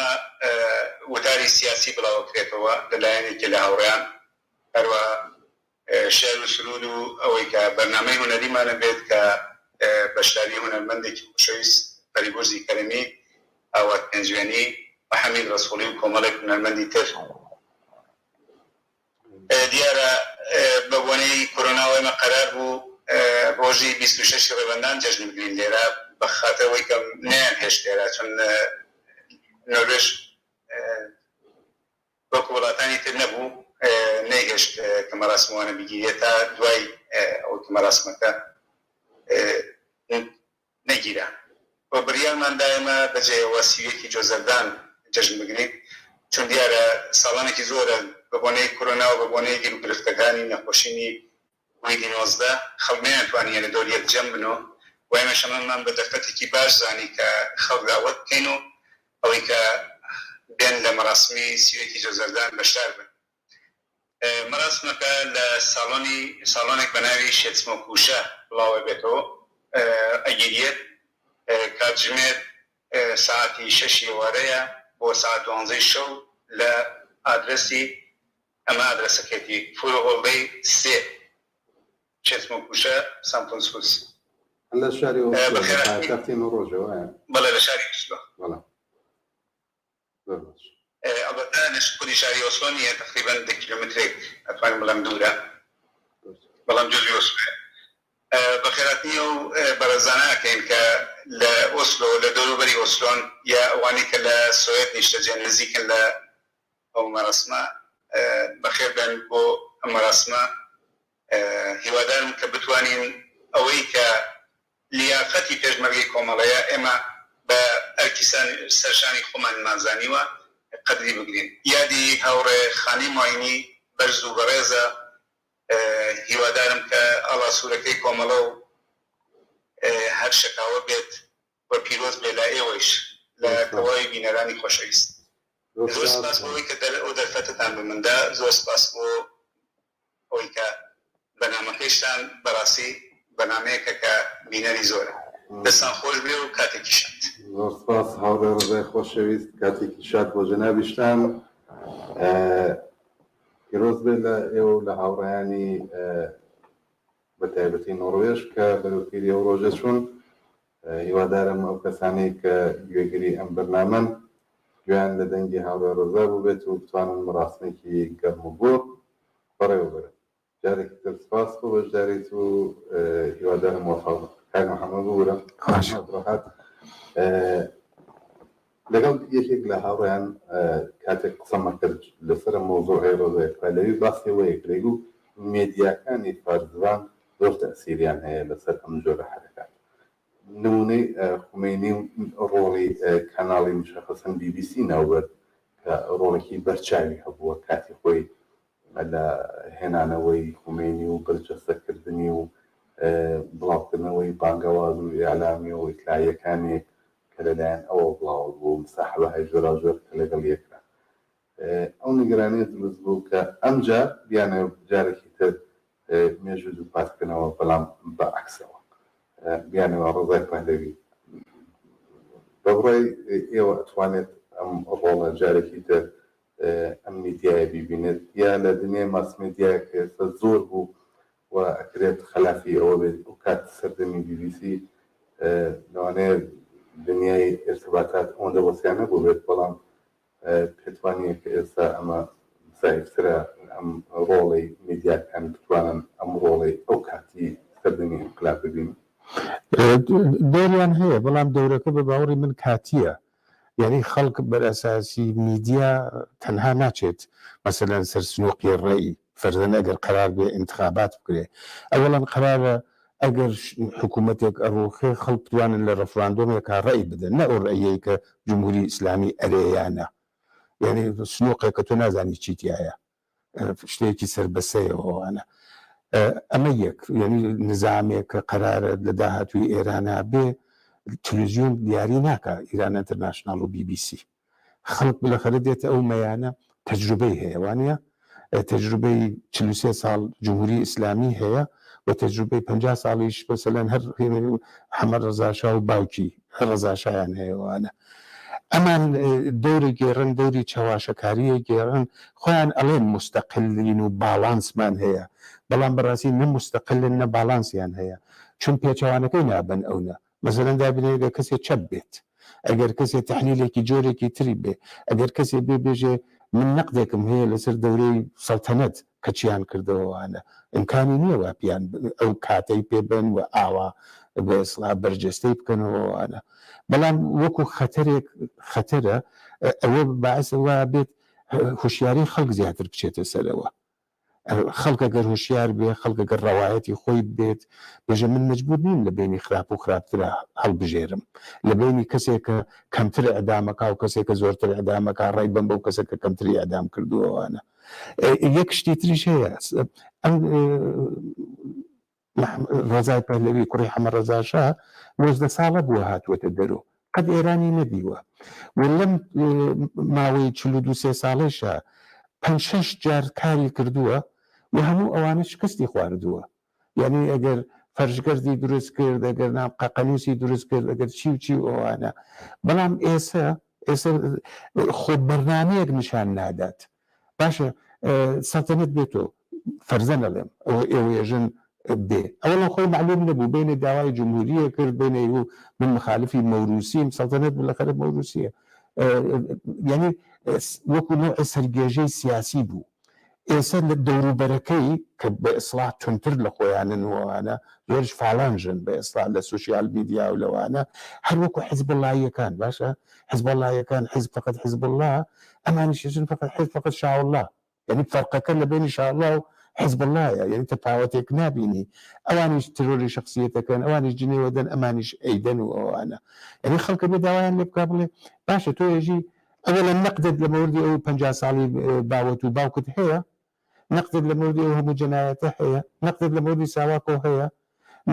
وتاری سیاسی بڵاوەکرێتەوە لە لایەن یەکێ لە هاوڕێیان، هەروەها شیعر و سروود و ئەوەی کە بەرنامەی هونەریمانە بێت کە بەشداری هونەرمەندێکی خۆشەویست فەریبورزی کەرەمی، ئاوات پێنجوێنی و حەمید ڕەسوڵی و کۆمەڵێک هونەرمەندی تر. دیارە بە بۆنەی کۆرۆناوە ئێمە قەرار بوو ڕۆژی 26 ی ڕێبەندان جەژن بگرین لێرە. بە خاتر ئەوەی کە نەیان هێشت لێرە چون نۆروێژ وەکو وڵاتانی تر نەبوو نەیهێشت کە مەراسموانە بگیرێت تا دوای ئەوەی کە مەراسمەکە نەگیرا و بڕیارمان دا ئێمە بەجێیەوە 31 ی جۆزەردان جەژن بگرین، چون دیارە ساڵانێکی زۆرە بە بۆنەی کۆرۆنا و بە بۆنەی گیروگرفتەکانی نەخۆشینی کۆیدی 19 خەڵک نەیانتوانییە لە دەوری یەک جەم بن و ئێمەش ئەمەمان بە دەرفەتێکی باش زانی کە خەڵک داوەت بکەین و ئەوەی کە بێن لە مەراسمی 31 ی جۆزەردان بەشدار بن. مەراسمەکە لە ساڵۆنی ساڵۆنێک بە ناوی شێتسمۆکوشە بڵاوئەبێتەوە ئەگیریەت کاتژمێر سەعاتی شەشی ئێوارەیە بۆ سەعات دوانزەی شەو لە ئادرەسی ئەمە ئادرەسەکەیەتی فورۆهۆڵدەی سێ شێتسمۆکوشە سامفونسهوس. لە شاری ئۆسلۆ لە پایتەختی نۆروێژە وایە؟ بەڵێ لە شاری ئۆسلۆ. بەڵێ. زۆر باش. ئەڵبەتە لە خودی شاری ئۆسلۆ نییە، تەقریبەن دە کیلۆمەترێک ئەتوانم بڵێم دوورە، بەڵام جزوی ئۆسلۆیە. بەخێرهاتنی ئەو بەڕێزانە ئەکەین کە لە ئۆسلۆ، لە دەوروبەری ئۆسلۆن یا ئەوانەی کە لە سوێد نیشتەجێن نزیکن لە ئەو مەراسمە، بەخێر بێن بۆ ئەم مەراسمە. هیوادارم کە بتوانین ئەوەی کە لیاقەتی پێشمەرگەی کۆمەڵەیە، ئێمە بە ئەرکی سەرشانی خۆمانمان زانیوە قەدری بگرین. یادی هاوڕێ خانی موعینی بەرز و بەڕێزە، هیوادارم کە ئاڵا سوورەکەی کۆمەڵە و هەر شەکاوە بێت و پیرۆز بێ لە ئێوەیش، لە تەواوی بینەرانی خۆشەویست. زۆر سپاس بۆ ئەوەی کە ئەو دەرفەتەتان بە من دا، زۆر سپاس بۆ ئەوەی کە بەرنامەکەیشتان بەڕاستی بەرنامەیەکە کە بینەری زۆرە. دەستان خۆش بێ و کاتێکی شاد. زۆر سپاس هاوڕێ ڕەزای خۆشەویست، کاتێکی شاد بۆ جەنابیشتان. پیرۆز بێت لە ئێوە و لە هاوڕێیانی بە تایبەتی نۆڕوێژ کە بەرەو پیری ئەو ڕۆژە چوون. هیوادارم ئەو کەسانەی کە گوێگری ئەم بەرنامەن گوێیان لە دەنگی هاوڕێ ڕەزا بووبێت و بتوانن مەراسمێکی گەرم و گوڕ بەڕێوە بەرن. جارێکی تر سپاس بۆ بەشداریت و هیوادارم مۆفەق بن. کاک محەممەد ببورە ڕەحەت لەگەڵ یەکێک لە هاوڕێیان کاتێک قسەمە کرد لەسەر مەوزوعی ڕەزای پەهلەوی باسی ئەوەیە کرد گوت مێدیاکانی فارسزبان زۆر تەئسیریان هەیە لەسەر ئەم جۆرە حەرەکات. نموونەی خومەینی و ڕۆڵی کەناڵی مشەخەسەن بی بی سی ناوبرد کە ڕۆڵێکی بەرچاوی هەبووە کاتی خۆی لە هێنانەوەی خومەینی و بەرجەستەکردنی و بڵاوکردنەوەی بانگەواز و ئیعلامی و ئیتلاعیەکانێک کە لەلایەن ئەوە بڵاوە بوو مساحبەهای جۆراوجۆر کە لەگەڵ یەکرا ئەو نیگەرانیە دروست بوو کە ئەمجار بیانەوێت جارێکی تر مێژوو دووپات بکەنەوە بەڵام بە عەکسەوە بیانەوە ڕەزای پەهلەوی بە بڕای ئێوە ئەتوانێت ئەم ڕۆڵە جارێکی تر ئەم میدیایە بیبینێت یا لە دنیای ماس میدیایە کە ئێستا زۆر بوو و ئەکرێت خەلافی ئەوە بێت ئەو کات سەردەمی بی بی سی لەوانەیە دنیای ئیرتباتات ئەوەندە وەسیان نەبووبێت بەڵام پێت وانییە کە ئێستا ئەمە زەعیفترە ئەم ڕۆڵەی میدیاکان بتوانن ئەم ڕۆڵەی ئەو کاتی سەردەمی ئینقلاب ببینن؟ دەوریان هەیە بەڵام دەورەکە بە باوەڕی من کاتییە یانی خەڵک بەرئەساسی میدیا تەنها ناچێت مەسەلەن سەر سنوقی ڕەئی فەرزەن ئەگەر قەرار بێ ئینتخابات بکرێ ئەوەڵەن قەرارە ئەگەر حکوومەتێک ئەڕووخێ خەڵک بتوانن لە ڕفراندۆمێکا ڕەئی بدەن نە ئەو ڕەئیەی کە جمهوری ئیسلامی ئەرێ یا نا یانی سنوقێکە تۆ نازانی چی تیایە شتێکی سەربەسەیەوە ئەوانە ئەمە یەک یعنی نظامێک کە قەرارە لە داهاتووی ئێرانا بێ تلویزیۆن دیاری ناکا ئیران ئینتەرناشناڵ و بی بی سی خەڵک بلەخەرە دێتە ئەو مەیانە تەجروبەی هەیە وانە تەجروبەی 43 ساڵ جمهوری ئیسلامی هەیە و تەجروبەی 50 ساڵیش مەسەلەن هەر حەمە ڕەزاشا و باوکی ڕەزاشایان هەیە وانە ئەمان دەوری گێڕن دەوری چەواشەکاریی گێڕن خۆیان ئەڵێن موستەقلین و باڵانسمان هەیە بەڵام بەڕاستی نە موستەقلن نە باڵانسیان هەیە چون پێچەوانەکەی نابن ئەو نە مەسەلەن دابنێ گەر کەسێ چەپ بێت ئەگەر کەسێ تەحلیلێکی جۆرێکی تری بێ ئەگەر کەسێ بێ بێژێ من نەقدێکم هەیە لەسەر دەورەی سەڵتەنەت کە چیان کردەوە وانە ئیمکانی نییە وا پیان ئەو کاتەی پێ بن و ئاوا. بە ئیسڵا بەرجەستەی بکەنەوە ئەوانە بەڵام وەکو خەتەرێک خەتەرە ئەوە باعث وا بێت هوشیاری خەڵک زیاتر بچێتە سەرەوە. خەڵک ئەگەر هۆشیار بێ، خەڵک ئەگەر ڕەوایەتی خۆی بێت، بێژە من مەجبوور نیم لە بەینی خراپ و خراپترا هەڵبژێرم، لە بەینی کەسێک کە کەمتر ئیعدام ئەکا و کەسێک کە زۆرتر ئیعدام ئەکا ڕای بەم بەو کەسە کە کەمتری ئیعدام کردووە ئەوانە. یەک شتی تریش هەیە ئەم ڕەزای پەهلەوی کوڕی حەمە ڕەزا شا 19 ساڵە بووە هاتووەتە دەرۆ قەت ئێرانی نەدیوە و لەم ماوەی 42 سێ ساڵەیشا پەنج شەش جار کاری کردووە و هەموو ئەوانە شکستی خواردووە یعنی ئەگەر فەرشگەردی دروست کرد ئەگەر نام قەقەنووسی دروست کرد ئەگەر چی و چی و ئەوانە بەڵام ئێسە ئێسە خۆ بەرنامەیەک نیشان نادات باشە سەڵتەنەت بێتۆ فەرزەن ئەڵێم ئەوە ئێوەیەژن بێ ئەوە لە خۆی معلوم نەبوو بینێ داوای جمهوریە کرد بینێ و من مخالفی مەوروسیم سەڵتەنەت بالاخرە مەوروسیە یعنی وەکو نوع سەرگێژەی سیاسی بوو ئێستا لە دەوروبەرەکەی کە بە ئیسڵاح تونتر لە خۆیانن و ئەوانە زۆریش فالانژن بە ئیسڵاح لە social media و لەوانە هەر وەکو حزبوڵاییەکان باشە حزبوڵاییەکان حزب فقط حزبوڵا ئەمانیش یەژن فقط حزب فقط شاوڵا یعنی فەرقەکە لە بەینی شاوڵا و حزبوڵایە یعنی تەفاوەتێک نابینی ئەوانیش ترۆری شخصیەتەکەن ئەوانیش جنێوە دەن ئەمانیش ئەیدەن و ئەوانە یعنی خەڵکە بێ داوایان لێ بکا بڵێ باشە تۆ ێژی ئەوەڵەن نەقدت لە مەوردی ئەو 50 ساڵی باوەت و باوکت هەیە نەقدت لە مەوردی ئەو هەموو جەنایەتە هەیە نەقدت لە مەوردی ساواکۆ هەیە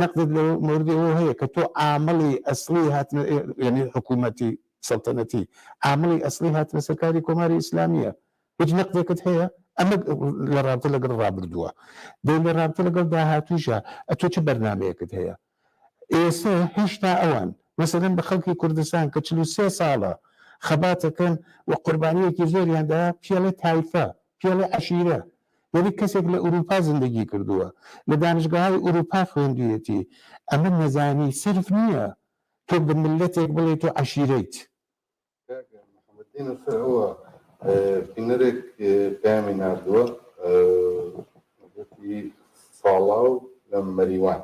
نەقدت لە مەوردی ئەوە هەیە کە تۆ عامڵی ئەسڵی هاتنە یعنی حکوومەتی سەڵتەنەتی عامڵی ئەسڵی هاتنە سەرکاری کۆماری ئیسلامیە هیچ نەقدێکت هەیە ئەمە لە ڕابتە لەگەڵ ڕابردووە دەی لە ڕابتە لەگەڵ داهاتووشە ئەتۆ چ بەرنامەیەکت هەیە ئێستا هێشتا ئەوان مەسەلەن بە خەڵکی کوردستان کە 43 ساڵە خەباتەکەن و قوربانیەکی زۆریان دا پێڵێ تایفە پێڵێ عەشیرە یعنی کەسێک لە ئوروپا زندگی کردووە لە دانشگاهای ئوروپا خوێندویەتی ئەمە نەزانی سرف نییە تۆ بە ملەتێک بڵێ تۆ عەشیرەیت. کاک محمد دێنە سەر ئەوە بینەرێک پەیامی ناردووە وتی ساڵاو لە مەریوان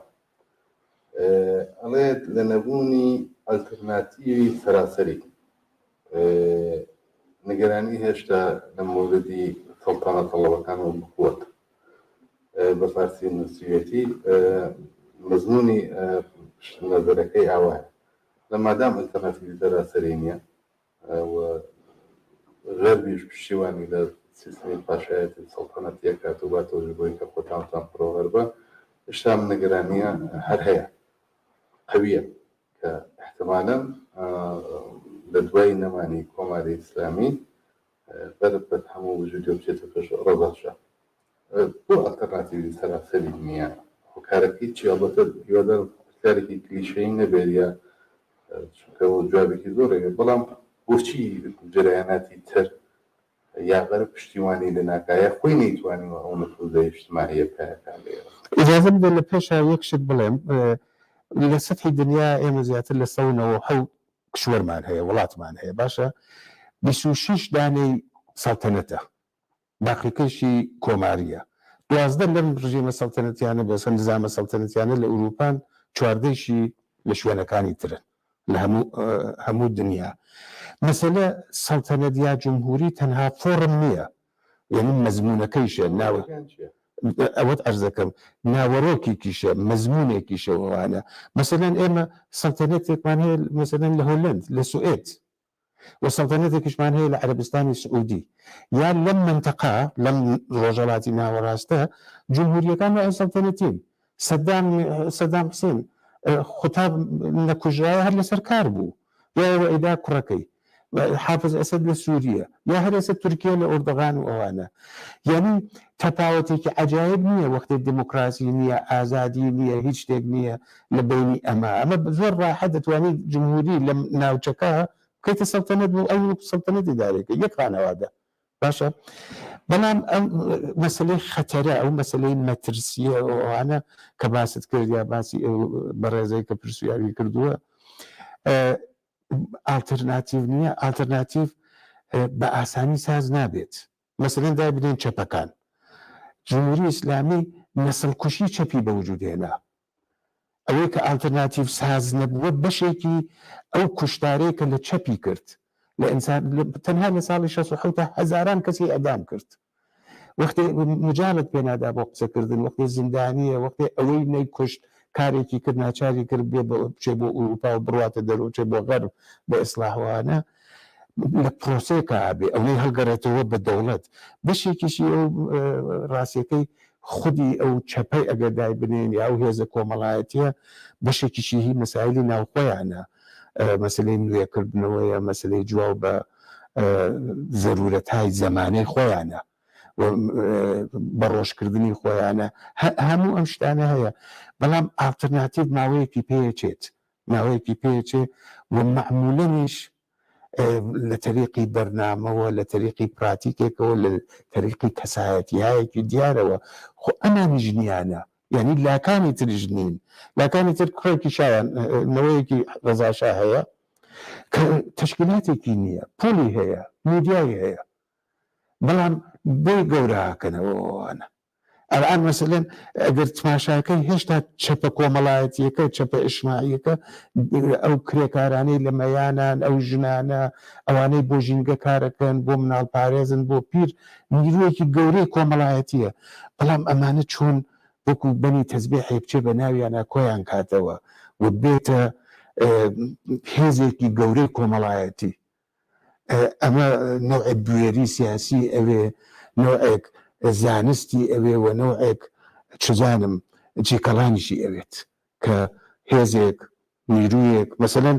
ئەڵێت لە نەبوونی ئەلتەرناتیوی سەراسەری نیگەرانی هێشتا لە مۆردی سەڵتانە تەڵەبەکان و بقوت بە فارسی نووسیوێتی مەزمونی نەزەرەکەی ئاوایە لە مادام ئەلتەرناتیڤی سەراسەری نییە و غەربیش پشتیوانی لە سیستمی پاشایەتی و سەڵتەنەتی ئەکات و باتەوە ژ بۆی کە خۆتانتان پرۆ غەربە هێشتا ئەم نیگەرانییە هەر هەیە قەوییە کە ئیحتمالەن لە دوای نەمانی کۆماری ئیسلامی غەرب بە هەموو وجودیەوە بچێتە پێش ڕەزا شا. بۆ ئەلتەرناتیڤی سەراسەری نییە؟ هۆکارەکەی چییە؟ ئەڵبەتە هیوادارم پرسیارێکی کلیشەیی نەبێت یا چونکە جوابێکی زۆر هەیە بەڵام بۆچی جەرەیاناتی تر یا غەرب پشتیوانی لێ ناکا یا خۆی نەیتوانیوە ئەو نفوزە ئیجتماعیە پایەکا لە ئێران؟ ئیجازە بدە لە پێشا یەک شت بڵێم لە سەتحی دنیا ئێمە زیاتر لە 197 کشوەرمان هەیە وڵاتمان هەیە باشە 26 دانەی سەڵتەنەتە باقیکەشی کۆماریە 12 لەم ڕژێمە سەڵتەنەتیانە بەسە نزامە سەڵتەنەتیانە لە ئوروپان چواردەیشی لە شوێنەکانی ترن لە هەموو هەموو دنیا مەسەلە سەڵتەنەت یا جمهوری تەنها فۆڕم نییە یعنی مەزمونەکەیشە ناوە ئەوەت عەرزەکەم ناوەرۆکێکیشە مەزمونێکیشە ئەوانە مەسەلەن ئێمە سەڵتەنەتێکمان هەیە مەسەلەن لە هۆلەند لە سوئێد و سەڵتەنەتێکیشمان هەیە لە عەرەبستانی سعودی یا لەم مەنتەقە لەم ڕۆژەڵاتی ناوەڕاستە جمهوریەکان نوعی سەڵتەنەتین سەدام سەدام حسێن خوتا نەکوژرایە هەر لەسەر کار بوو دوایەوە ئەیدا کوڕەکەی حافز ئەسەد لە سووریە یا هەر ئێستا تورکیا لە ئۆردوغان و ئەوانە یعنی تەپاوەتێکی عجایب نییە وەختێ دموکراسی نییە ئازادی نییە هیچ شتێک نییە لە بینی ئەمە ئەمە زۆر ڕاحەت دەتوانیت جمهوری لە ناوچەکە بکەیتە سەڵتەنەت بۆ ئەو سەڵتەنەت ئیدارەکە یەک خانەوادە باشە بەڵام ئەم مەسلەی خەتەرە ئەو مەسلەی مەترسیە ئەوانە کە باست کرد یا باسی بەڕێزەی کە پرسیاری کردووە ئالتەرناتیڤ نییە ئالتەرناتیڤ بە ئاسانی ساز نابێت مەسەلەن دابنێن چەپەکان جمهوری ئیسلامی نەسڵکوشی چەپی بە وجود هێنا. ئەوەی کە ئالترناتیڤ ساز نەبووە بەشێکی ئەو کوشتارەیە کە لە چەپی کرد لە ئینسان تەنها لە ساڵی 67 هەزاران کەسی ئەدام کرد وەختێ مجالت پێ نادا بۆ قسەکردن وەختێ زیندانیە وەختێ ئەوەی نەیکوشت کارێکی کرد ناچاری کرد بێ بچێ بۆ ئوروپا و بڕواتە دەرەوە بچێ بۆ غەرب بۆ ئیسلاحوانە لە پرۆسەیەکا ئەبێ ئەوەی هەڵگەڕێتەوە بە دەوڵەت بەشێکیشی ئەو ڕاستیەکەی خودی ئەو چەپەی ئەگەر دایبنێین یا ئەو هێزە کۆمەڵایەتیە بەشێکیشی هی مەسایلی ناوخۆیانە مەسەلەی نوێکردنەوەیە مەسەلەی جواو بە زەرورەتای زەمانەی خۆیانە و بەڕۆژکردنی خۆیانە هەموو ئەم شتانە هەیە بەڵام ئاڵترناتیڤ ماوەیەکی پێچێت ماوەیەکی پێچێ و مەعمولەنیش لە تەریقی بەرنامەوە لە تەریقی پراتیکێکەوە لە تەریقی کەسایەتیهایەکی دیارەوە خۆ ئەمانیش نیانە یعنی لاکانی تریش نین لاکانی تر کوڕێکی شایان نەوەیەکی ڕەزاشا هەیە کە تەشکیلاتێکی نییە پوڵی هەیە میدیای هەیە بەڵام بۆی گەورەکەنەوە ئەوانە ئەلئان مەسەلەن ئەگەر تماشاکەی هێشتا چەپە کۆمەڵایەتیەکە چەپە ئیشماعیەکە ئەو کرێکارانەی لە مەیانان ئەو ژنانە ئەوانەی بۆ ژینگە کارەکەن بۆ مناڵ پارێزن بۆ پیر نیرویەکی گەورەی کۆمەڵایەتیە بەڵام ئەمانە چۆن وەکو بەنی تەزبیحێ بچێ بە ناویانا کۆیان کاتەوە و بێتە هێزێکی گەورەی کۆمەڵایەتی ئەمە نەوعێک بوێری سیاسی ئەوێ، نەوعێک زانستی ئەوێ و نەوعێک چزانم جیکەڵانیشی ئەوێت کە هێزێک، نیرویەک، مەسەلەن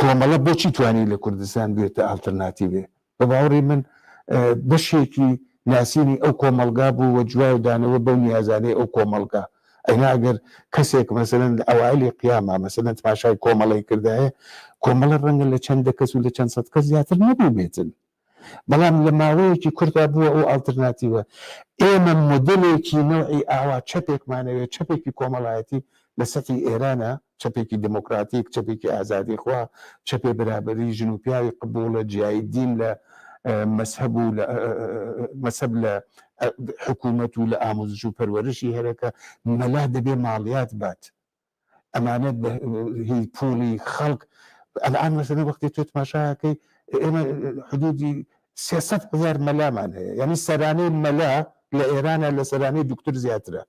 کۆمەڵە بۆچی توانی لە کوردستان بێتە ئاڵترناتیڤێ؟ بە باوەڕی من بەشێکی ناسینی ئەو کۆمەڵگا بوو و جواو دانەوە بەو نیازانەی ئەو کۆمەڵگا. ئەینا ئەگەر کەسێک مەسەلەن لە ئەوایلی قیاما مەسەلەن تماشای کۆمەڵەی کردایە، کۆمەڵە ڕەنگە لە چەند دە کەس و لە چەند سەد کەس زیاتر نەبووبێتن. بەڵام لە ماوەیەکی کورتا بووە ئەو ئاڵترناتیڤە. ئێمە مۆدێلێکی نەوعی ئاوا چەپێکمان ئەوێ، چەپێکی کۆمەڵایەتی لە سەتحی ئێرانە، چەپێکی دێمۆکراتیک، چەپێکی ئازادیخوا، چەپێ بەرابەری ژن و پیاوی قبووڵە، جیایی دین لە مەزهەب و لە مەزهەب لە حکوومەت و لە ئامووزش و پەروەرشی هەرەکە، مەلا دەبێ ماڵیات بات. ئەمانە هی پووڵی خەڵک ئەلئان مەسەلەن وەختێ تۆ تماشا ئەکەی ئێمە حدوودی 300 هەزار مەلامان هەیە یعنی سەرانەی مەلا لە ئێرانە لە سەرانەی دکتور زیاترە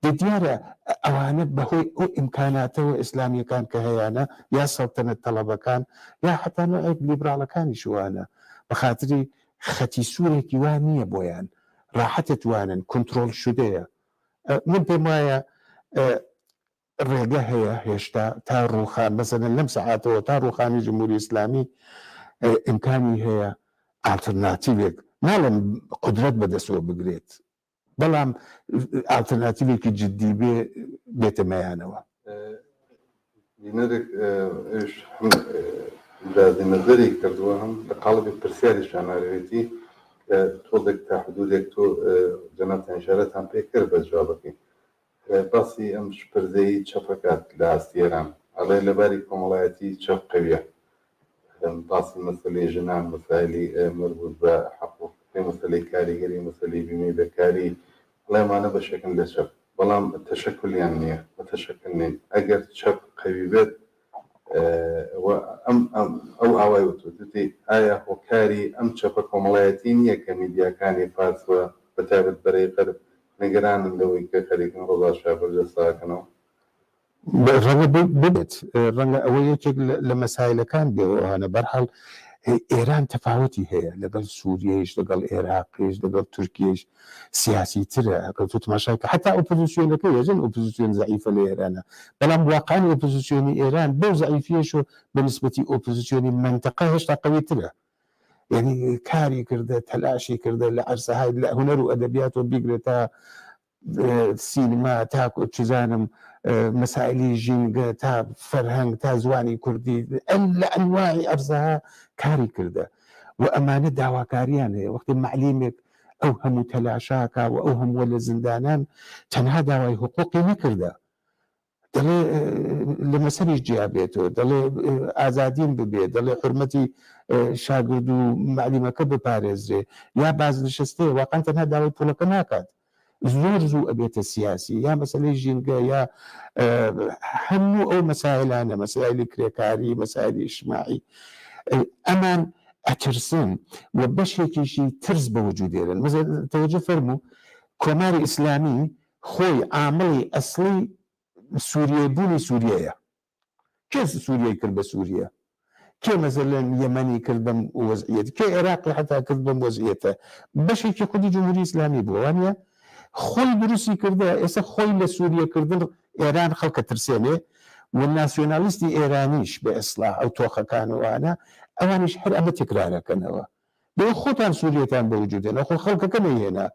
دە دیارە ئەوانە بەهۆی ئەو ئیمکاناتەوە ئیسلامیەکان کە هەیانە یا سەڵتەنەت تەڵەبەکان یا حتا نوعێک لیبراڵەکانیش وانە بە خاتری خەتی سوورێکی وا نییە بۆیان ڕاحەتە توانن کونترۆڵ شودەیە من پێم وایە ڕێگە هەیە هێشتا تا ڕووخان مەسەلەن لەم سەعاتەوە تا ڕووخانی جمهوری ئیسلامی ئیمکانی هەیە ئاڵترناتیڤێک ناڵێم قودرەت بەدەستەوە بگرێت بەڵام ئاڵترناتیڤێکی جدی بێ بێتە مەیانەوە. بینەرێک ئەویش هەم ئیبرازی نەزەری کردووە هەم لە قاڵبی پرسیاریشا ناروێتی کە تۆزێک تا حدودێک تۆ جەنابتان ئیشارەتان پێ کرد بە جوابەکەی باسی ئەم شپرزەیی چەپەکات لە ئاستی ئێران ئەڵێ لە باری کۆمەڵایەتی چەپ قەویە باسی مەسەلەی ژنان، مەسایلی مەربوت بە حقوقی، مەسەلەی کاریگەری، مەسەلەی بیمەی بێکاری، ئەڵێ ئەمانە بەشێکن لە چەپ، بەڵام تەشەکولیان نییە، متەشەکل نین، ئەگەر چەپ قەوی بێت و ئەم ئەو ئاوای وتووە، وتی ئایا هۆکاری ئەم چەپە کۆمەڵایەتی نییە کە میدیاکانی فارس و بەتایبەت بەرەی غەرب نیگەرانن لەوەی کە خەریکن ڕەزا شا بەرجەستە ئەکەنەوە؟ ڕەنگە ببێت، ڕەنگە ئەوە یەکێک لە مەسایلەکان بێ ئەوانە. بەرحاڵ ئێران تەفاوەتی هەیە لەگەڵ سووریەیش، لەگەڵ ئێراقیش، لەگەڵ تورکیەیش سیاسیترە. ئەگەر تۆ تماشای کە حەتا ئۆپۆزیسیۆنەکەی ئەژەن ئۆپۆزیسیۆن زەعیفە لە ئێرانە، بەڵام واقعەن ئۆپۆزیسیۆنی ئێران بەو زەعیفیەش و بە نیسبەتی ئۆپۆزیسیۆنی مەنتەقە هێشتا قەویترە. یانی کاری کردە، تەلاشی کردە لە عەرسەهای لە هونەر و ئەدەبیاتەوە بیگرە تا سینما تا چزانم مەسایلی ژینگە تا فەرهەنگ تا زوانی کوردی لە ئەنواعی ئەرزەها کاری کردە و ئەمانە داواکاریان هەیە وەختی مەعلیمێک ئەو هەموو تەلاشاکا و ئەو هەمووە لە زیندانان تەنها داوای حقوقی نەکردە دەڵێ لە مەسەریش جیا بێتەوە، دەڵێ ئازادیم ببێ، دەڵێ حورمەتی شاگرد و مەعلیمەکە بپارێزرێ، یا بازنشەستەیە واقعەن تەنها داوای پوڵەکە ناکات. زۆر زوو ئەبێتە سیاسی یا مەسەلەی ژینگە یا هەموو ئەو مەسایلانە مەسایلی کرێکاری مەسایلی ئیجتماعی ئەمان ئەترسن و بەشێکیشی ترس بە وجود دێرن مەسەلەن تەوەجە فەرموو کۆماری ئیسلامی خۆی عامڵی ئەسڵی سوریە بوونی سوریەیە کێ سوریەی کرد بە سوریە؟ کێ مەسەلەن یەمەنی کرد بەم وەزعیەت؟ کێ عێراقی حەتا کرد بەم وەزعیەتە؟ بەشێکی خودی جمهوری ئیسلامی بووە وانیە؟ خۆی دروستی کردە ئێستا خۆی لە سوریە کردن ئێران خەڵکە ترسێنێ و ناسیۆنالیستی ئێرانیش بە ئیسڵاح ئەو تۆخەکان و ئەوانە ئەوانیش هەر ئەمە تکرارەکەنەوە. بۆ خۆتان سوریەتان بە وجود هێنا خۆ خەڵکەکە نەیهێنا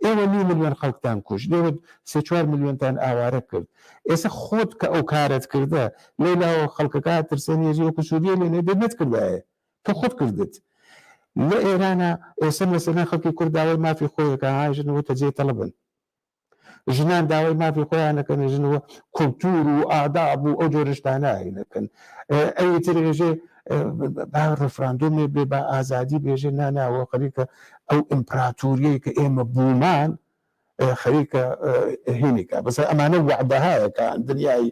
ئێوە نیو ملیۆن خەڵکتان کوشت ئێوە سێ چوار ملیۆنتان ئاوارە کرد ئێستا خۆت کە ئەو کارەت کردە لەو لاوە خەڵکەکە ترسێنی ئێژێ وەکو سوریە لێ نێ دەی نەتکردایە تۆ خۆت کردت لە ئێرانە ئێستا مەسەلەن خەڵکی کورد داوای مافی خۆیەکە ها ژن وتە جێ تەڵبن ژنان داوای مافی خۆیان ئەکەن ژن و کولتوور و ئاداب و ئەو جۆرە شتانە ئەکەن ئەوی تر ئێژێ با ڕفراندۆمێ بێ با ئازادی بێژێ نا نا وە خەریکە ئەو ئیمپراتوریەی کە ئێمە بوومان خەریکە هینیکە بەسە ئەمانە وعدەهایەکە دنیای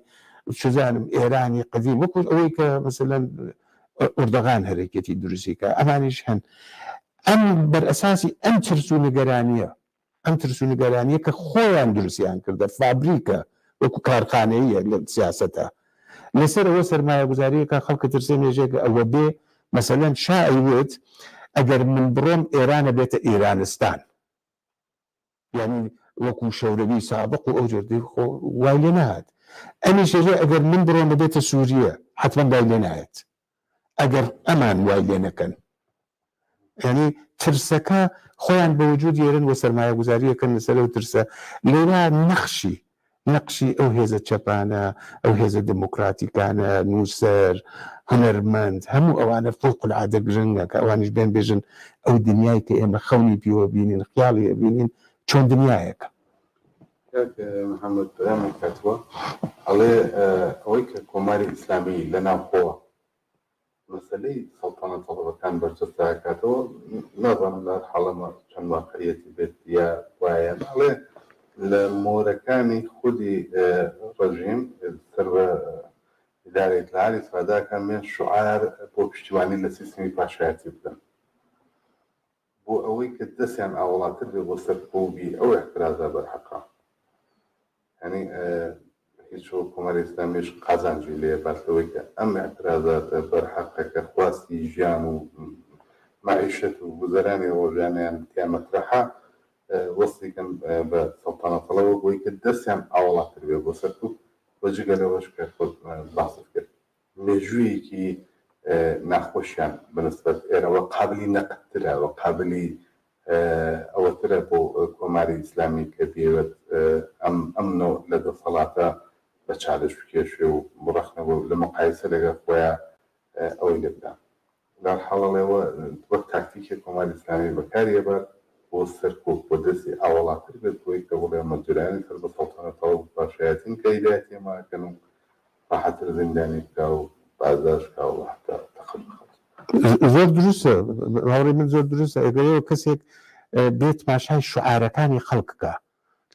چزانم ئێرانی قەدیم وەکو ئەوەی کە مەسەلەن ئوردەغان هەرەکێتی دروستیکە ئەمانیش هەن ئەم بەرئەساسی ئەم ترس و نیگەرانیە ئەم ترس و نیگەرانیە کە خۆیان دروستیان کردە فابریکە وەکو کارخانەییە لە سیاسەتە لەسەر ئەوە سەرمایەگوزاریەکە خەڵکە ترسێ نێژێکە ئەوە بێ مەسەلەن شا ئەیوت ئەگەر من بڕۆم ئێرانە بێتە ئیرانستان یعنی وەکو شەورەوی سابق و ئەو جۆر خۆ وای لێ نەهات ئەمیش ئێژێ ئەگەر من بڕۆم بێتە سووریە حەتمەن وای لێ نایەت ئەگەر ئەمان وای لێ نەکەن یانی ترسەکە خۆیان بە وجود یێرن و سەرمایەگوزاریەکەن لەسەر ئەو ترسە لێرە نەخشی نەقشی ئەو هێزە چەپانە ئەو هێزە دموکراتیکانە نووسەر هونەرمەند هەموو ئەوانە فوق العادە گرنگە کە ئەوانیش بێن بێژن ئەو دنیای کە ئێمە خەونی پیوە بینین خیاڵی ئەبینین چۆن دنیایەکە. کاک محەممەد پەیامێک هاتووە ئەڵێ ئەوەی کە کۆماری ئیسلامی لە ناوخۆوە مەسەلەی سەڵتەنەت تەڵەبەکان بەرجەستە ئەکاتەوە نازانم لە هەر حاڵەمە چەند واقعیەتی بێت یا وایە ئەڵێ لە مۆرەکانی خودی ڕژیم سەر بە ئیدارەی ئیتلاعات ئیستفادە ئەکەن بێن شوعار بۆ پشتیوانی لە سیستمی پاشایەتی بدەن بۆ ئەوەی کە دەستیان ئاوەڵاتر بێ بۆ سەرکوبی ئەو ئیعترازە بەرحەقە. یانی هیچ وەک کۆماری ئیسلامیش قازانجی لێ بات لەوەی کە ئەم ئیعترازاتە بەرحەقە کە خواستی ژیان و مەعیشەت و گوزەرانی ڕۆژانەیان تیا مەترەحە وەسڵی کەن بە سەڵتەنەتەڵەوە بۆی کە دەستیان ئاوەڵاتر بێ بۆ سەرکوب و جگە لەوەش کە خۆت باست کرد مێژوویەکی ناخۆشیان بە نسبەت ئێرەوە قابلی نەقدترە و قابلی ئەوەترە بۆ کۆماری ئیسلامی کە بیەوێت ئەم ئەم نەوع لە دەسەڵاتە بە چالش بکێشێ و ڕەخنە لە مقایسە لەگەڵ خۆیا ئەوەی لێ بدا. لەهەرحاڵ ئەڵێ وەک تاکتیکێک کۆماری ئیسلامی بەکاری ئەبات بۆ سەرکوب بۆ دەستی ئاوەڵاتر بێت بۆی کە بڵێ ئەمە جەرایانی سەر بە سەڵتەنەتەوە و پاشایەتین کە هیدایەتی ئێمە ئەکەن و ڕاحەتتر زیندانی بکا و بازداشت کا و حەتا تەقە بە خەڵک. زۆر دروستە هاوڕێی من زۆر دروستە ئەگەر ئێوە کەسێک بێت تماشای شوعارەکانی خەڵک بکا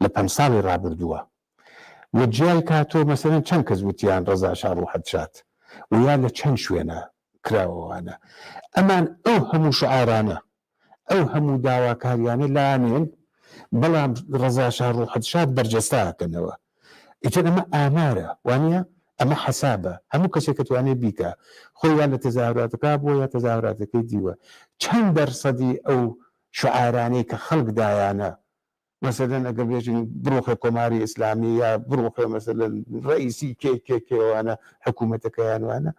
لە پەنج ساڵی ڕابردووە و جیای کاتۆ مەسەلەن چەند کەس وتیان ڕەزا شا ڕوحت شاد و یا لە چەند شوێنە کراوەوانە ئەمان ئەو هەموو شوعارانە ئەو هەموو داواکاریانە لانێن بەڵام ڕەزا شا ڕوحت شاد بەرجەستە ئەکەنەوە ئیتر ئەمە ئامارە وانە ئەمە حەسابە هەموو کەسێک کە توانێت بیکا خۆی یا لە تەزاهوراتەکە بووە یا تەزاهوراتەکەی دیوە چەند دەرسەدی ئەو شعارانەی کە خەڵک دایانە مەسەلەن ئەگەر بێژین بڕوخێ کۆماری ئیسلامی یا بڕوخێ مەسەلەن ڕەئیسی کێ کێ کێوانە حکوومەتەکەیان وانە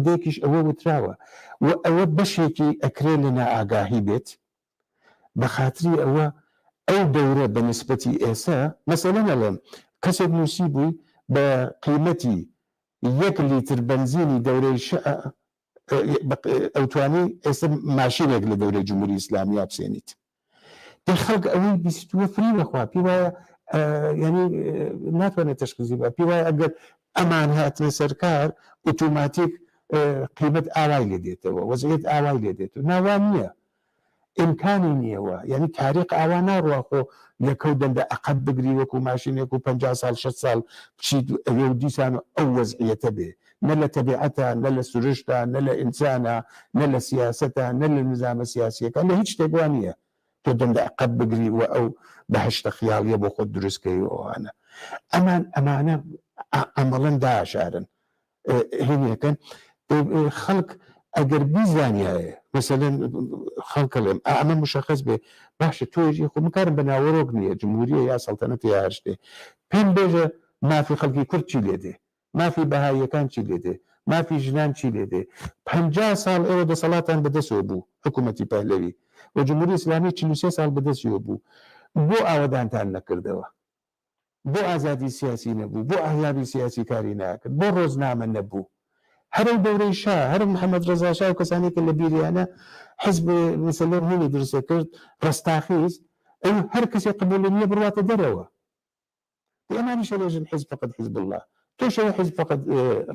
دێکیش ئەوە وتراوە و ئەوە بەشێکی ئەکرێ لە نائاگاهی بێت بە خاتری ئەوە ئەو دەورە بە نسبەتی ئێسە مەسەلەن ئەڵێم کەسێک نووسی بووی بە قیمەتی یەک لیتر بەنزینی دەورەی شا ئەوتوانی ئێستا ماشینێک لە دەورەی جمهوری ئیسلامیا بسێنیت دەی خەڵک ئەوەی بیستووە فریو ئەخوا پێی وایە یعنی ناتوانێت تەشخیزی بە پێی وایە ئەگەر ئەمان هاتنە سەرکار ئۆتۆماتیک قیمەت ئاوای لێ دێتەوە وەزعیەت ئاوای لێ دێت و ناوان نییە. ئیمکانی نییە وا یانی تاریق ئاوا ناڕوا خۆ یەکەو دەندە ئەقەب بگری وەکو ماشینێک و 50 ساڵ 60 ساڵ بچیت ئەوێ و دیسان و ئەو وەزعیەتە بێ نە لە تەبیعەتا نە لە سروشتا نە لە ئینسانا نە لە سیاسەتا نە لە نزامە سیاسیەکان لە هیچ شتێک وا نییە تۆ دەندە ئەقەب بگری و ئەو بەهەشتە خیاڵیە بۆ خۆت دروست کەی و ئەوانە ئەمان ئەمانە عەمەڵەن داشارن هینیەکەن خەڵک ئەگەر بیزانیایە مەسەلەن خەڵکەڵێم ئەمە مشخص بێ باشە تۆژی خۆ من کارم بە ناوەرۆک نییە جمهوریە یا سەڵتەنەت یا هەر شتێ پێم بێژە مافی خەڵکی کورد چی لێ دێ مافی بەهاییەکان چی لێ دێ مافی ژنان چی لێ دێ 50 ساڵ ئێوە دەسەڵاتان بەدەسەوە بوو حکوومەتی پەهلەوی و جمهوری ئیسلامی 43 ساڵ بەدەستیەوە بوو بۆ ئاوەدانتان نەکردەوە بۆ ئازادی سیاسی نەبوو، بۆ ئەحزابی سیاسی کاری ناکرد، بۆ ڕۆزنامە نەبوو. هەر ئەو دەورەی شا، هەر محەمەد ڕەزا شا و کەسانی کە لە بیریانە حزب مەسەلەن هینی دروست کرد، ڕەستاخیز، ئەو هەر کەسێ قبووڵی نییە بڕواتە دەرەوە. دەی ئەمانیش ئەبێژن حزب فقط حزب اللە، تۆش ئەوێ حزب فقط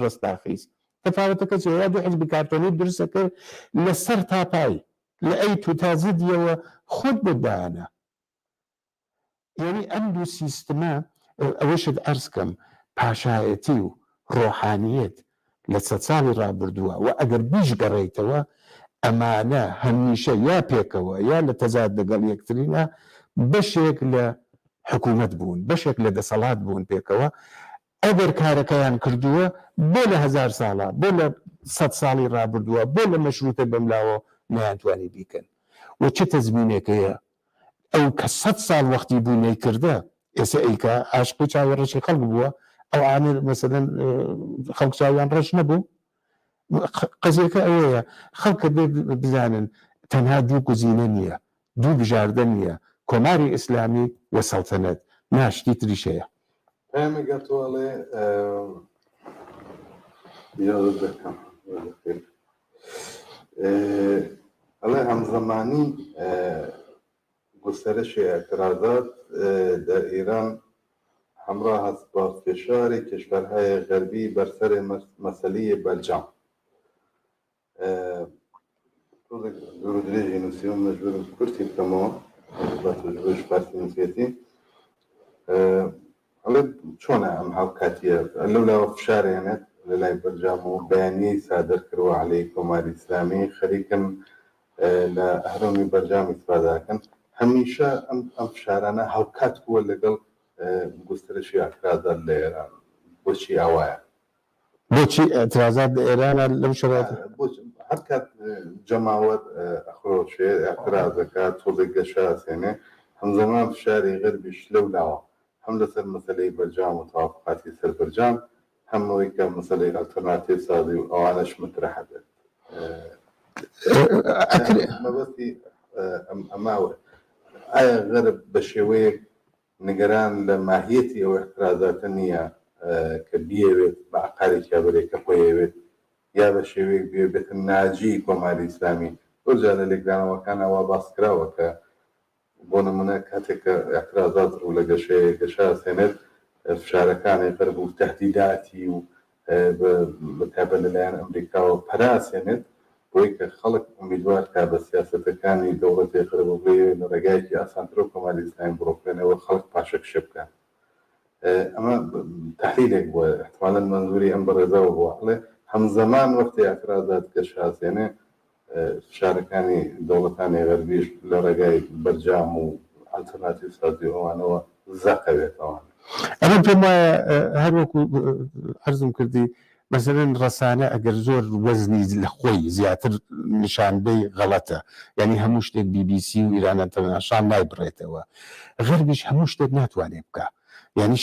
ڕەستاخیز. تەفاوەتەکە چییە؟ یا دوو حزبی کارتۆنیت دروست کرد لە سەر تا پای، لە ئەی تو تا زدیەوە خۆت بۆت دایانە. یانی ئەم دوو سیستمە، ئەوەشت عەرز کەم، پاشایەتی و ڕۆحانیەت لە سەد ساڵی ڕابردووە و ئەگەر بیشگەڕێیتەوە ئەمانە هەمیشە یا پێکەوە یا لە تەزاد لەگەڵ یەکترینا بەشێک لە حکوومەت بوون، بەشێک لە دەسەڵات بوون پێکەوە، ئەگەر کارەکەیان کردووە بۆ لە هەزار ساڵە، بۆ لە سەد ساڵی ڕابردووە، بۆ لە مەشرووتە بەملاوە نەیانتوانی بیکەن و چ تەزمینێک هەیە ئەو کە سەت ساڵ وەختی بوو نەیکردە ئێسە ئەیکا عاشقی چاوی ڕەشی خەڵک بووە ئەو عامر مەسەلەن خەڵک چاویان ڕەش نەبوو قەزیەکە ئەوەیە خەڵکە بێ بزانن تەنها دوو گزینە نییە دوو بژاردە نییە کۆماری ئیسلامی و سەڵتەنەت نا شتی تریش هەیە. پەیامێک گەرتووە ئەڵێ ئیجازەت دەکەم ئەڵێ هەمزەمانی گسترش اعتراضات در ایران همراه است با فشار کشورهای غربی بر سر مسئله برجام تۆزێک دوور و درێژی نووسیوم مەجبورم کورتی بکەمەوە بە تەجروبەش فارسی نووسێتی ئەڵێ چۆنە ئەم هاوکاتیە لەولاوە فشارێنێت لە لای بەرجام و بەیانیەی سادر کردوە عەلەی کۆماری ئیسلامی خەریکن لە ئەهرۆمی بەرجام ئیسفادەکەن هەمیشە ئەم ئەم فشارانە هاوکات بووە لەگەڵ گوسترشی ئەعترازات لە ئێران بۆچی ئاوایە؟ بۆچی ئیعترازات لە ئێرانە لەم شەرایتە؟ هەر کات جەماوەر ئەخرۆشێ ئیعتراز ئەکا تۆزێک گەشە ئەسێنێ هەمزەمان فشاری غەربیش لەو لاوە هەم لەسەر مەسەلەی بەرجام و تەوافقاتی سەر بەرجام هەم ئەوەی کە مەسەلەی ئەلتەرناتیڤ سازی و ئەوانەش مەترەح ئەبێت. مەبەستی ئەمە ئایا غەرب بە شێوەیەک نیگەران لە ماهیەتی ئەو ئیعترازاتە نییە کە بیەوێت بە عەقارێکیا بەرێ کە خۆی ئەیەوێت یا بە شێوەیەک بیەوێت بێتە ناجی کۆماری ئیسلامی. زۆر جار لە لێکدانەوەکانا وا باس کراوە کە بۆ نموونە کاتێک کە ئیعترازات ڕوو لە گەشەیە گەشە ئەسێنێت فشارەکانی غەرب و تەهدیداتی و بە تایبەت لە لایەن ئەمریکاوە پەرە ئەسێنێت بۆی کە خەڵک ئومیدوار کا بە سیاسەتەکانی دەوڵەتی غەرب و بێ لە ڕێگایەکی ئاسانترەوە کۆماری ئیسلامی بڕوخێنێ و خەڵک پاشەکشێ بکات. ئەمە تەحلیلێک بووە ئیحتمالەن مەنزوری ئەم بەڕێزەوە بووە ئەڵێ هەمزەمان وەختی ئیعترازات گەشە ئەسێنێ فشارەکانی دەوڵەتانی غەربیش لە ڕێگای بەرجام و ئەلتەرناتیڤ سازی و ئەوانەوە زەق ئەبێتەوە. ئەمن پێم وایە هەر وەکو عەرزم کردی مەسەلەن ڕەسانە ئەگەر زۆر وەزنی لە خۆی زیاتر نیشان بەی غەڵەتە یانی هەموو شتێک بی بی سی و ئیران ئەنتەرناشناڵ نایبڕێتەوە غەربیش هەموو شتێک ناتوانێ بکا یانی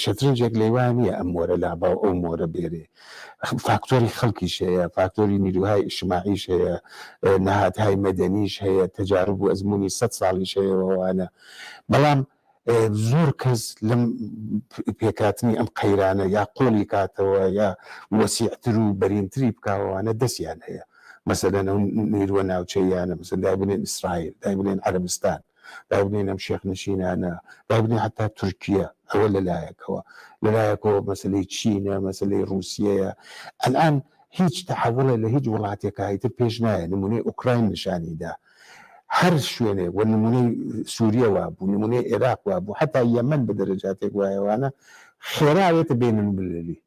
شەترنجێک لەیوا نییە ئەم مۆرە لابا و ئەو مۆرە بێرێ فاکتۆری خەڵکیش هەیە فاکتۆری نیروهای ئیجتماعیش هەیە نهادهای مەدەنیش هەیە تەجارب و ئەزموونی سەد ساڵیش هەیە وەوانە بەڵام زۆر کەس لەم پێکهاتنی ئەم قەیرانە یا قوڵی کاتەوە یا وەسیعتر و بەرینتری بکاوانە دەستیان هەیە مەسەلەن ئەو نیروە ناوچەییانە مەسەلەن دایبنێن ئیسرائیل دایبنێن عەرەبستان دایبنێن ئەم شێخ نشینانە دایبنێن حەتا تورکیە ئەوە لەلایەکەوە لەلایەکەوە مەسەلەی چینە مەسەلەی ڕووسیەیە ئەلئان هیچ تەحەوڵێ لە هیچ وڵاتێکا ئیتر پێش نایە نمونەی ئۆکراین نیشانی دا. هەر شوێنێک وە نمونەی سوریە وابوو، نمونەی عێراق وابوو، حەتا یەمەن بە دەرەجاتێک وایەوانە خێرا ئەوێتە بین المللی،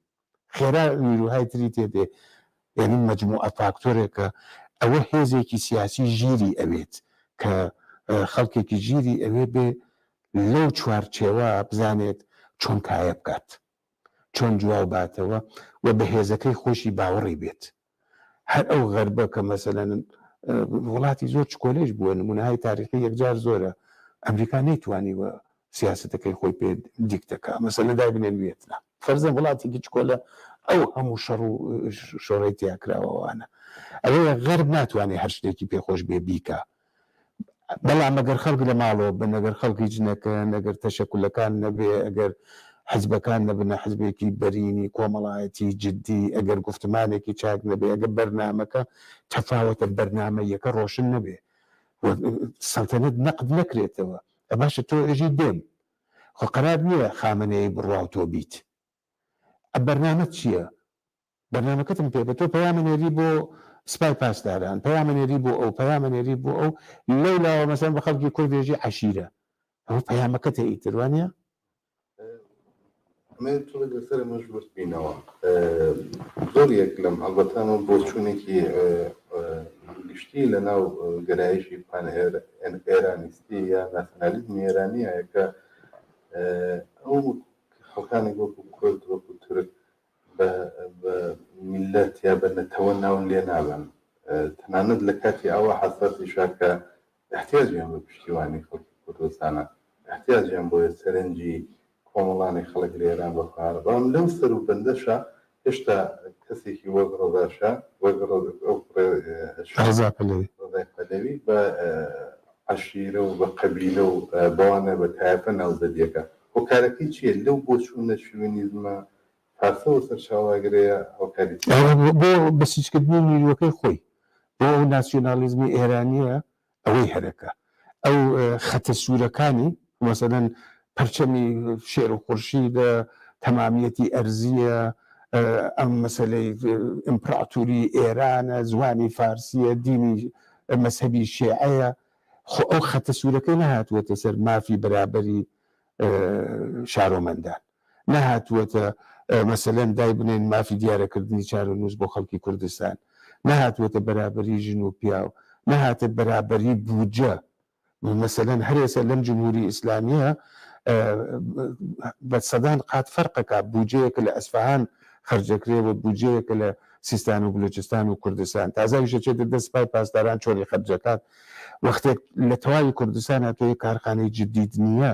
خێرا نیروهای تری تێ دێ، یانی مەجموعە فاکتۆرێکە، ئەوە هێزێکی سیاسی ژیری ئەوێت کە خەڵکێکی ژیری ئەوێ بێ لەو چوارچێوە بزانێت چۆن کایە بکات، چۆن جواو باتەوە و بە هێزەکەی خۆشی باوەڕی بێت. هەر ئەو غەربە کە مەسەلەن وڵاتی زۆر چکۆلەیش بووە، نموونەهای تاریخی یەکجار زۆرە، ئەمریکا نەیتوانیوە سیاسەتەکەی خۆی پێ دیکتە کا. مەسەلەن دایبنێن ویەتنام فەرزەن وڵاتێکی چکۆلە ئەو هەموو شەڕ و شۆڕەی تیا کراوە ئەوانە. ئەوەیە غەرب ناتوانێ هەر شتێکی پێ خۆش بێ بیکا. بەڵام ئەگەر خەڵک لە ماڵەوە بن، ئەگەر خەڵک هیچ نەکەن، ئەگەر تەشەکولەکان نەبێ، ئەگەر حزبەکان نەبنە حزبێکی بەرینی کۆمەڵایەتی جدی، ئەگەر گوفتمانێکی چاک نەبێ، ئەگەر بەرنامەکە تەفاوەتە بەرنامەییەکە ڕۆشن نەبێ و سەڵتەنەت نەقد نەکرێتەوە، ئە باشە تۆ ئێژی دێم، خۆ قەرار نییە خامەنەیی بڕوا و تۆ بیت. ئە بەرنامەت چییە؟ بەرنامەکەتم پێ بە تۆ پەیامە نێری بۆ سپای پاسداران پەیامە نێری بۆ ئەو پەیامە نێری بۆ ئەو لەو لاوە مەسەن بە خەڵکی کورد ێژی عەشیرە ئەوە پەیامەکەتە ئیتر وانە؟ ئەمە تۆزێک لەسەر ئەمەش ورد بینەوە زۆر یەک لەم ئەڵبەتە ئەمە بۆچوونێکی گشتی لە ناو گەرایشی پان ئێرانیستی یا ناسیۆنالیزمی ئێرانیە کە ئەو خەڵکانێک وەکو کورد وەکو تورک بە بە میللەت یا بە نەتەوە ناو لێ نابەن تەنانەت لە کاتی ئاوا حەساسیشا کە ئیحتیاجیان بە پشتیوانی خەڵکی کوردستانە ئیحتیاجیان بۆیە سەرنجی کۆمەڵانی خەڵک لە ئێران بە خۆیان بەڵام لەو سەروبەندەشا هێشتا کەسێکی وەک ڕەزا شا وەک ئەو کوڕێ ڕەزا پەلەوی ڕەزای پەلەوی بە عەشیرە و بە قەبیلە و بەوانە بە تایەفە ناوزەدیەکە هۆکارەکەی چییە لەو بۆچوونە شوێنیزمە فارسەوە سەرچاوە ئەگرێ هۆکاری چییە؟ بۆ بەسیجکردنی نیروەکەی خۆی، بۆ ئەو ناسیۆنالیزمی ئێرانییە ئەوەی هەرەکە ئەو خەتە سوورەکانی مەسەلەن پەرچەمی شێر و خورشیدە، تەمامیەتی ئەرزییە، ئەم مەسەلەی ئیمپراتوری ئێرانە، زوانی فارسییە، دینی مەزهەبی شێعەیە، خۆ ئەو خەتە سوورەکەی نەهاتووەتە سەر مافی بەرابەری شارۆمەندان. نەهاتووەتە مەسەلەن دایبنێن مافی دیارەکردنی چارەنووس بۆ خەڵکی کوردستان، نەهاتووەتە بەرابەری ژن و پیاو، نەهاتە بەرابەری بودجە، مەسەلەن هەر ئێستا لەم جمهوری ئیسلامیە بە سەدان قات فەرقەکا بودجەیەکە لە ئەسفەهان خەرجەکرێ و بودجەیەکە لە سیستان و بلوچستان و کوردستان تازە ئەویش ئەچێتە دەست سپای پاسداران چۆنی خەرجەکات وەختێک لە تەواوی کوردستانا تۆ یەک کارخانەی جدیت نییە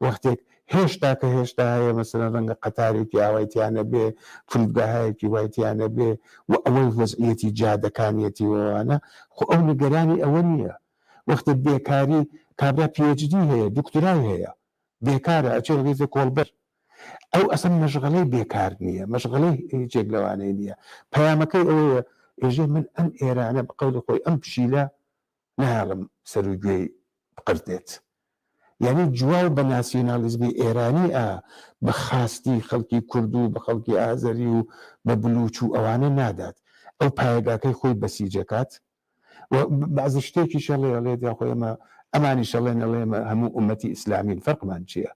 وەختێک هێشتا کە هێشتا هەیە مەسەلەن ڕەنگە قەتارێکی ئاوای تیا نەبێ، فرودگاهایەکی وای تیا نەبێ و ئەوەی وەزعیەتی جادەکانیەتی و ئەوانە، خۆ ئەو نیگەرانی ئەوە نییە. وەختێ بێکاری، کابرا PhD هەیە، دوکتورای هەیە، بێکارە، ئەچێ ڕیزێ کۆڵبەر. ئەو ئەسڵەن مەشغەلەی بێکار نییە، مەشغەلەی هیچێک لەوانەی نییە. پەیامەکەی ئەوەیە ئێژێ من ئەم ئێرانە بە قەولی خۆی ئەم پشیلە نایەڵم سەر و گوێی بقرتێت. یانی جواو بە ناسیونالیزمی ئێرانی ئا بە خاستی خەڵکی کورد و بە خەڵکی ئازەری و بە بلوچ و ئەوانە نادات. ئەو پایەگاکەی خۆی بەسیجەکات و بەعزە شتێکیش ئەڵێ ئەڵێت یاخۆ ئێمە ئەمانیش ئەڵێن ئەڵێ ئێمە هەموو ئوممەتی ئیسلامین فەرقمان چییە؟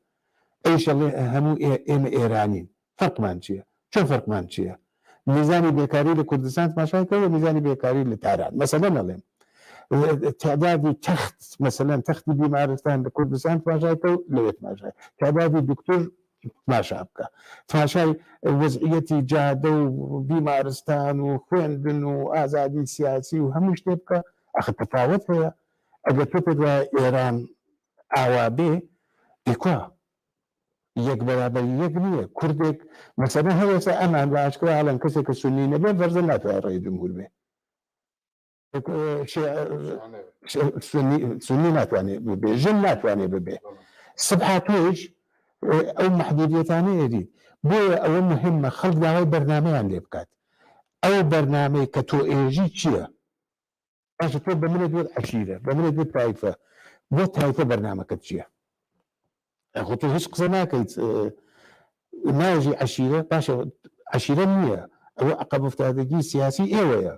ئەویش ئەڵێ هەموو ئێمە ئێرانین فەرقمان چییە؟ چۆن فەرقمان چییە؟ میزانی بێکاری لە کوردستان تماشای کە و میزانی بێکاری لە تاران مەسەلەن ئەڵێم تعدادی تەخت مەسەلەن تەختی بیمارستان لە کوردستان تماشای کە و لەوێ تماشای تعدادی دکتۆر تماشا بکە تماشای وەزعیەتی جادە و بیمارستان و خوێندن و ئازادی سیاسی و هەموو شتێ بکە ئەخە تەفاوت هەیە ئەگەر تۆ پێت وایە ئێران ئاوا بێ ئێکوا یەک بەرابەری یەک نییە کوردێک مەسەلەن هەر ئێستا ئەمان بە ئاشکرا ئەڵێن کەسێک کە سوننی نەبێ فەرزە ناتوانێت ڕەئیس جمهور بێ سوننی ناتوانێت ببێ ژن ناتوانێت ببێ سبحا تۆش ئەو مەحدودیەتانە ئێریت بۆیە ئەوە مهمە خەڵک داوای بەرنامەیان لێ بکات ئەو بەرنامەی کە تۆ ئێژی چییە باشە تۆ بە منت وت عەشیرە بە منت وت تایفە بۆ تایفە بەرنامەکەت چییە خۆ تۆ هیچ قسە ناکەیت ناژی عەشیرە باشە عەشیرە نییە ئەوە عەقەب افتادگی سیاسی ئێوەیە.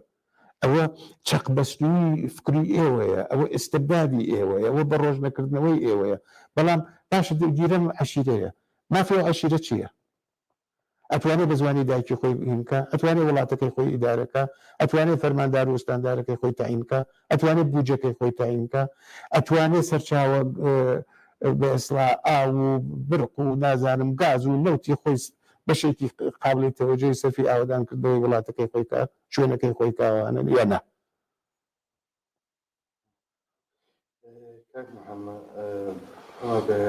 ئەوە چەقبەستوویی فکری ئێوەیە، ئەوە ئیستبدادی ئێوەیە، ئەوە بەڕۆژ نەکردنەوەی ئێوەیە. بەڵام باشە گیرەم عەشیرەیە، مافی ئەو عەشیرە چییە؟ ئەتوانێ بە زوانی دایکی خۆی هین کا؟ ئەتوانێ وڵاتەکەی خۆی ئیدارە کا؟ ئەتوانێ فەرماندار و ئوستاندارەکەی خۆی تەعین کا؟ ئەتوانێ بوجەکەی خۆی تەعین کا؟ ئەتوانێ سەرچاوە بە ئیسڵا ئاو و برق و نازانم گاز و نەوتی خۆی بەشێکی قابلی تەوەجۆی سەرفی ئاوەدان کردنەوەی وڵاتەکەی خۆی کا؟ شوێنەکەی خۆی کاوانە یا نا؟ کاک محەممەد ئەوە بە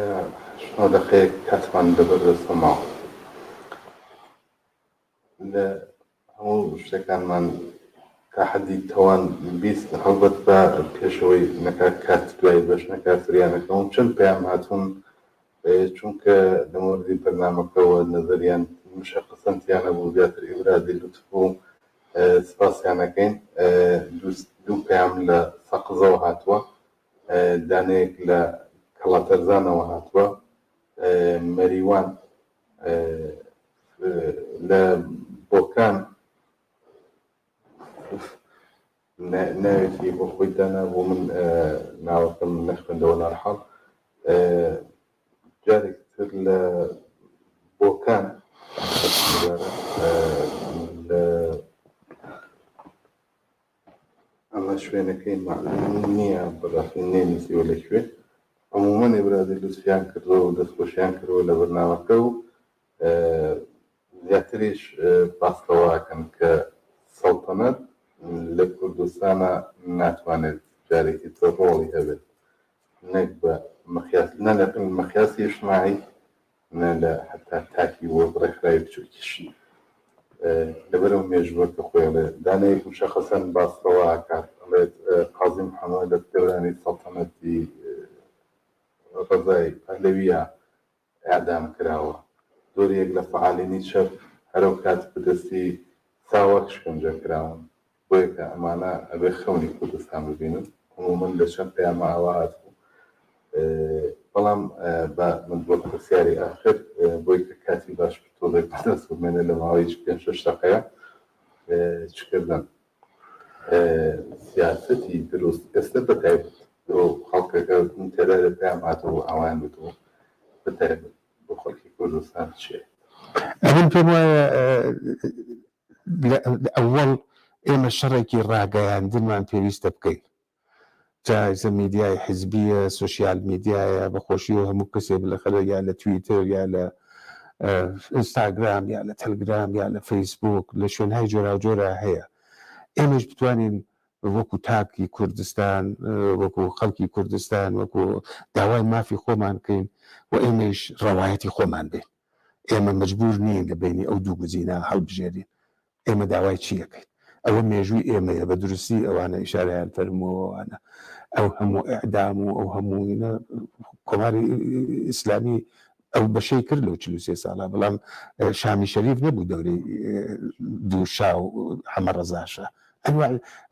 شنۆ دەقەیەک کاتمان لەبەر دەستە ماوە لە هەموو شتەکانمان تا حەدی تەوان 20 هەڵبەت بە پێشەوەی نەکات کات دوای بەش نەکات فریانەکەم چەند پەیام هاتوون چونکە لە مۆردی بەرنامەکەوە نەزەریان مشەقەسەنتیانە بوو زیاتر ئیبرازی لوتف بوو سپاسیان ئەکەین. دوو پەیام لە سەقزەوە هاتووە، دانەیەک لە کەڵاتەرزانەوە هاتووە، مەریوان لە بۆکان ناوێکی بۆ خۆی دانابوو من ناوەکەم نەخوێندەوە نارحاڵ جارێکی تر لە بۆکان لە ئەمە شوێنەکەی مەعلوم نییە بەڕاستی نەینووسیوە لە کوێ عموما ئیبرازی لوتفیان کردووە و دەستخۆشیان کردووە لە بەرنامەکە و زیاتریش باس لەوە ئەکەن کە سەڵتەنەت لە کوردستانا ناتوانێت جارێکی تر ڕۆڵی هەبێت نەک بە مقیاس نە لە مقیاسی ئیجتماعی نە لە حەتا تاکی وەک ڕێکخراوی بچووکیش لەبەرئەو مێژووە کە خۆی ئەڵێ دانەیەک مشەخەسەن باس لەوە ئەکات ئەڵێت قازی محەمەد لە دەورانی سەڵتەنەتی ڕەزای پەهلەویە ئێعدام کراوە. زۆریەک لە فەعالینی چەپ هەر ئەو کات بە دەستی ساواک شکەنجە کراون. بۆیە کە ئەمانە ئەبێ خەونی کوردستان ببینن. عموومەن لە چەند پەیاما ئاوا هاتبوو. بەڵام با من وەک پرسیاری ئاخر بۆی کە کاتی باش تۆزێک بەدەست بمێنێ لە ماوەی پێنج شەش دەقەیە چ کردن سیاسەتی دروست ئێستا بە تایبەت بۆ خەڵکەکە تێدایە پەیام هاتەوە ئاوایان وتووە بە تایبەت بۆ خەڵکی کوردستان چییە؟ ئەمن پێم وایە ئەوەڵ ئێمە شەڕێکی ڕاگەیاندنمان پێویستە بکەین جا ئیستا میدیای حیزبیە سۆشیال میدیایە بە خۆشیەوە هەموو کەسێ بلەخەرە یا لە تویتەر یا لە ئینستاگرام یا لە تەلگرام یا لە فەیسبوک لە شوێنهای جۆراوجۆرا هەیە ئێمەش بتوانین وەکو تاکی کوردستان وەکو خەڵکی کوردستان وەکو داوای مافی خۆمان بکەین و ئێمەیش ڕەوایەتی خۆمان بین ئێمە مەجبور نین لە بینی ئەو دوو گزینە هەڵبژێرین ئێمە داوای چی ئەکەین؟ ئەوە مێژووی ئێمەیە، بە دروستی ئەوانە ئیشارەیان فەرمووە ئەوانە ئەو هەموو ئیعدام و ئەو هەموو ئینە کۆماری ئیسلامی ئەو بەشەی کرد لەو 43 ساڵە بەڵام شامی شەریف نەبوو دەورەی دوو شا و حەمە ڕەزا شا ئەنوا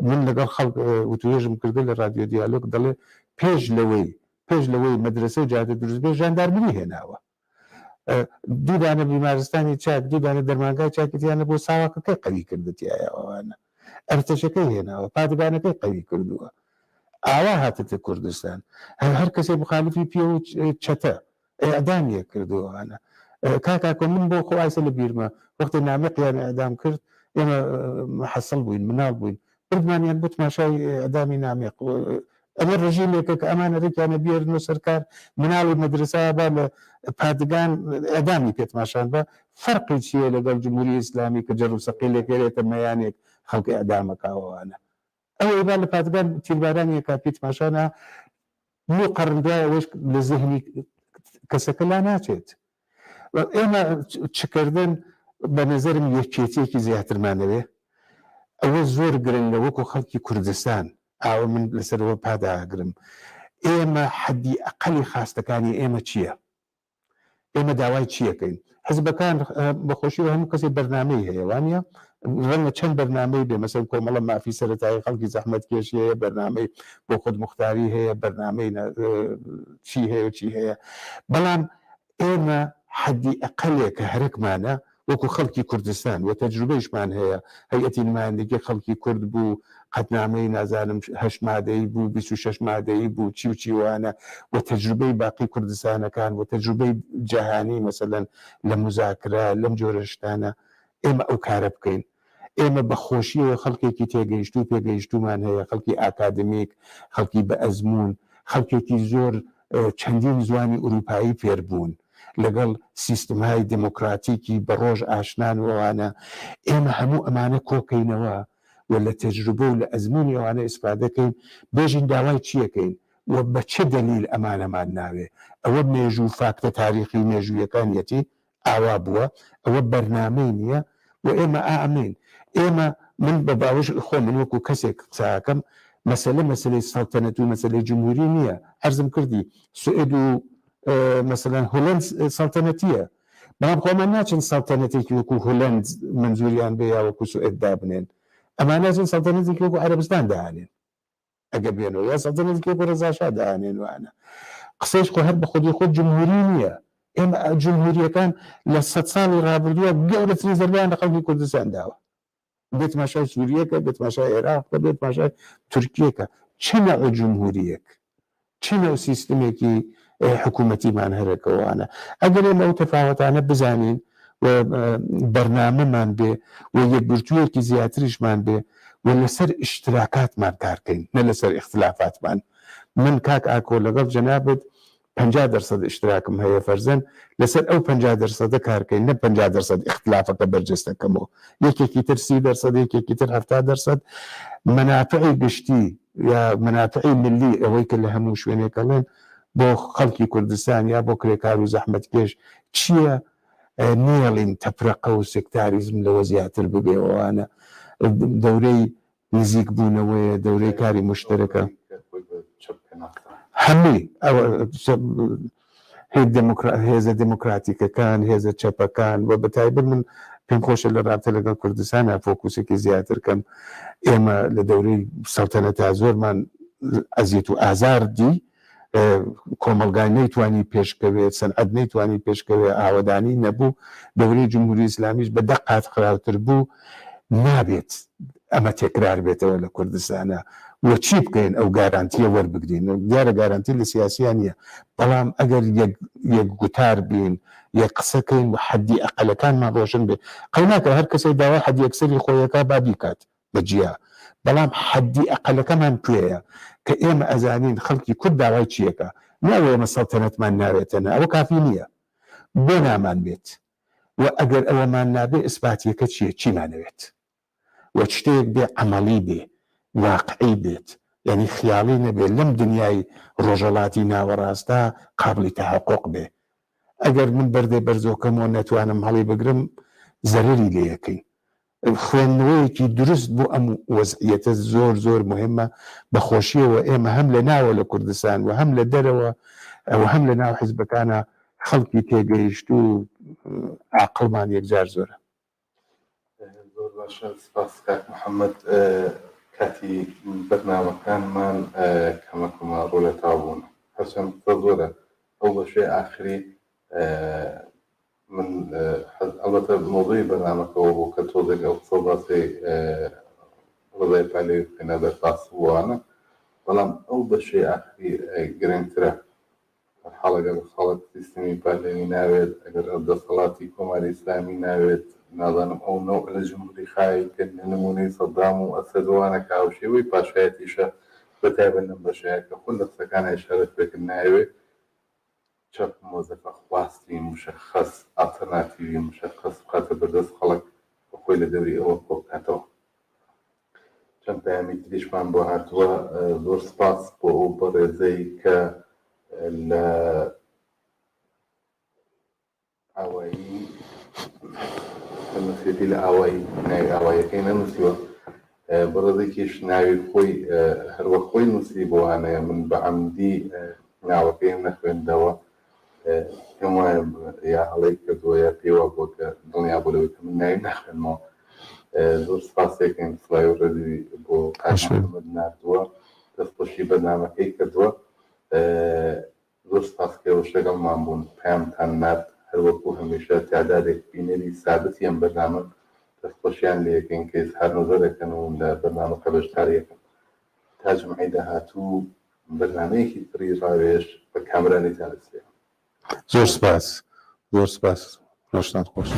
من لەگەڵ خەڵک وتوێژم کردە لە ڕادیۆ دیالۆگ دەڵێ پێش لەوەی پێش لەوەی مەدرەسە و جادە دروست بێ ژاندارمری هێناوە دوو دانە بیمارستانی چاک دوو دانە دەرمانگای چاکی تیانە بۆ ساواکەکەی قەوی کردە تیایە ئەوانە ئەرتەشەکەی هێناوە پادگانەکەی قەوی کردووە ئاوا هاتەتە کوردستان هەر هەر کەسێک مخالفی پێ و چەتە ئەعدامیە کردووانە کاکاکۆ من بۆ خۆ ئایسە لە بیرمە وەختێ نامقیان ئەعدام کرد ئێمە حەسڵ بووین مناڵ بووین بردمانیان بۆ تماشای ئیعدامی نامیق. ئەمە ڕژیمێکە کە ئەمانە ڕێکیانە بیێرنەوە سەر کار، مناڵی مەدرەسە با لە پادگان ئیعدامی پێ تماشان بە، فەرقی چییە لەگەڵ جمهوری ئیسلامی کە جەڕ و سەقیلێک هێرێتە مەیانێک خەڵک ئیعدام ئەکا ئەوانە ئەوەی با لە پادگان تیربارانی ئەکا پێ تماشا نا نیو قەڕن دوای ئەوەش لە زهنی کەسەکە لا ناچێت. ئێمە چ کردن بە نەزەرم یەکێتیەکی زیاترمان ئەوێ ئەوە زۆر گرنگە وەکو خەڵکی کوردستان ئاوە من لەسەرەوە پاداگرم ئێمە حەدی ئەقەلی خاستەکانی ئێمە چییە؟ ئێمە داوای چیەکەین حزبەکان بەخۆشی هەموو کەسی بەرنمەی هەیە وانە ڕەنگە چەند بەرنمەی بێ مەسەن کۆمەڵە مافی سەتایی خەڵکی زەحمەت کێشی هەیە بەرنمەی بۆ خود مختاری هەیە بەرنمەی چی هەیە و چی هەیە بەڵام ئێمە حەدی ئەقەلێکە هەرەکمانە وەکو خەڵکی کوردستان و تەجروبەیشمان هەیە، هەیئەتی نمایندگی خەڵکی کورد بوو، قەتنامەی نازانم هەشت مادەیی بوو، 26 مادەیی بوو، چی و چی وانە و تەجروبەی باقی کوردستانەکان و تەجروبەی جەهانی مەسەلەن لە موزاکرە لەم جۆرە شتانە ئێمە ئەو کارە بکەین. ئێمە بە خۆشییەوە خەڵکێکی تێگەیشتوو و پێگەیشتوومان هەیە، خەڵکی ئاکادمیک، خەڵکی بە ئەزموون، خەڵکێکی زۆر چەندین زوانی ئورووپایی فێر بوون، لەگەڵ سیستمهای دێمۆکڕاتیکی بە ڕۆژ ئاشنان و ئەوانە، ئێمە هەموو ئەمانە کۆ کەینەوە و لە تەجروبە و لە ئەزموونی ئەوانە ئیسفادە کەین، بێژین داوای چییەکەین و بە چ دەلیل ئەمانەمان ناوێ، ئەوە مێژوو و فاکتە تاریخی و مێژوویەکانیەتی ئاوا بووە، ئەوە بەرنامەی نییە و ئێمە ئا ئەمەین. ئێمە، من بە باوەش خۆم، من وەکوو کەسێک قسە ئەکەم، مەسەلە مەسەلەی سەڵتەنەت و مەسەلەی جمهووری نییە. عەرزم کردی سوئد و مەسەلەن هولەند سەڵتەنەتییە، بەڵام خۆ ئەمان ناچن سەڵتەنەتێکی وەکوو هولەند مەنزووریان بێ یا وەکوو سوئد دابنێن. ئەمان ناچن سەڵتەنەتێکی وەکوو عەرەبستان دانێن. ئەگەر بێنەوە یا سەڵتەنەتێکی وەکو ڕەزا شا دانێن وانە قسەیش خۆ هەر بە خودی خۆ جمهوری نییە. ئێمە جمهوریەکان لە سەد ساڵی ڕابردووە گەورەترین زەربەیان لە خەڵکی کوردستان داوە. بێت ماشای سووریەکە، بێت ماشای عێراق، بێت ماشای تورکیەکە، چ نەوع جمهوریەک، چ نەوع سیستمێکی حکوومەتیمان هەرەکەوانە. ئەگەر ئێمە ئەو تەفاوەتانە بزانین و بەرنامەمان بێ و یەکگرتوویەکی زیاتریشمان بێ و لەسەر ئیشتراکاتمان کار کەین نە لەسەر ئیختلافاتمان. من کاک ئاکۆ لەگەڵ جەنابت 50% ئیشتراکم هەیە فەرزەن لەسەر ئەو 50 دەرسەدە کار کەین نە 50% ئیختلافەکە بەرجەستە کەمەوە، یەکێکی تر 30%، یەکێکی تر 70%. مەنافعی گشتی یا مەنافعی ملی ئەوەی کە لە هەموو شوێنێک ئەڵێن بۆ خەڵکی کوردستان یا بۆ کرێکار و زەحمەتکێش چییە؟ نێڵین تەفرەقە و سێکتاریزم لەوە زیاتر ببێ. ئەوانە دەورەی نزیک بوونەوەیە، دەورەی کاری مشتەرەکە. هەمووی هێزە دێموکراتیکەکان، هێزە چەپەکان و بە تایبەت من پێم خۆشە لە ڕابتە لەگەڵ کوردستانا فۆکوسێکی زیاتر کەم. ئێمە لە دەورەی سەڵتەنەتا زۆرمان ئەزیەت و ئازار دی، کۆمەڵگای نەیتوانی پێشکەوێت، سەنعەت نەیتوانی پێشکەوێ، ئاوەدانی نەبوو، دەورەی جمهوری ئیسلامیش بە دە قات خراوتر بوو. نابێت ئەمە تێکرار بێتەوە لە کوردستانا و چی بکەین ئەو گارانتیە وەربگرین؟ دیارە گارانتی لە سیاسیا نییە، بەڵام ئەگەر یەک یەک گوتار بین، یەک قسە کەین و حەدی ئەقەلەکانمان ڕۆشن بێ، قەیناکە هەر کەسێک داوای حەدی ئەکسەری خۆی ئەکا با بیکات بە جیا، بەڵام حەدی ئەقەلەکەمان کوێیە کە ئێمە ئەزانین خەڵکی کورد داوای چی ئەکا؟ نە ئەوەی ئێمە سەڵتەنەتمان ناوێتەنە، ئەوە کافی نییە، بۆ نامان بێت؟ و ئەگەر ئەوەمان نابێ ئیسباتیەکە چیە؟ چیمان ئەوێت؟ و شتێک بێ عەمەڵی بێ، واقعی بێت، یانی خیاڵی نەبێ، لەم دنیای ڕۆژەڵاتی ناوەڕاستدا قابڵی تەحەقوق بێ. ئەگەر من بەردێ بەرزۆکەمەوە نەتوانم هەڵیبگرم زەرەری لێ ئەکەین. خوێندنەوەیەکی دروست بۆ ئەم وەزعیەتە زۆر زۆر موهیمە. بە خۆشیەوە ئێمە هەم لە ناوە لە کوردستان و هەم لە دەرەوە و هەم لە ناو حیزبەکانا خەڵکی تێگەیشتوو و ئاقڵمان یەکجار زۆرە. زۆر باشە سپاس کاک محەممەد. کاتی بەرنامەکانمان کەمە کەمە ڕوو لە تەواو بوون. هەرچەند قسە زۆرە ئەو بەشەی ئاخری من حەز ئەڵبەتە مەوزوعی بەرنامەکەوە بوو کە تۆزێک ئەو قسە و باسی ڕزای پالەوی بخەینە بەر باس بووانە، بەڵام ئەو بەشەی ئاخری گرنگترە. هەرحاڵ ئەگەر خەڵک سیستمی پالەوی ناوێت، ئەگەر ئەو دەسەڵاتی کۆماری ئیسلامی ناوێت، نازانم ئەو نەوع لە جمهوری خای کە نموونەی سەدام و ئەسەد وانە کە هاوشێوەی پاشایەتیشە، بە تایبەت لەم بەشەیە کە خۆت لە قسەکانا ئیشارەت پێ کرد نایەوێ چەپ مۆزەفە خواستی مشەخەس، ئاڵتەرناتیڤی مشەخەس بخاتە بەردەست خەڵک و خۆی لە دەوری ئەوە کۆ بکاتەوە. چەند پەیامی تریشمان بۆ هاتووە. زۆر سپاس بۆ ئەو بەڕێزەی کە لە ئاوایی کە نووسێتی لە ئاوایی، ناوی ئاواییەکەی نەنووسیوە، بەڕێزێکیش ناوی خۆی هەروەک خۆی نووسی بۆوانەیە، من بە عەمدی ناوەکەیم نەخوێندەوە، پێم وایە یا هەڵەی کردووە یا پێی وابووە کە دڵنیا بوو لەوەی کە من ناوی ناخوێنمەوە. زۆر سپاسێکەین، سڵاوی و ڕێزی بۆ کاک محەممەد ناردووە، دەستخۆشی بەرنامەکەی کردووە. زۆر سپاس کە ئێوەش لەگەڵمان بوون، پەیامتان نارد، هەروەکو هەمیشە تیعدادێک بینەری سابتی ئەم بەرنامەن. دەستخۆشیان لێ ئەکەین کە ئیزهار نەزەر ئەکەن و لە بەرنامەکە بەشداری ئەکەن. تا جومعەی داهاتوو بەرنامەیەکی تری ڕاوێژ بە کامەرانیتان ئەسپێرم. زۆر سپاس زۆر سپاس ڕۆژتان خۆش.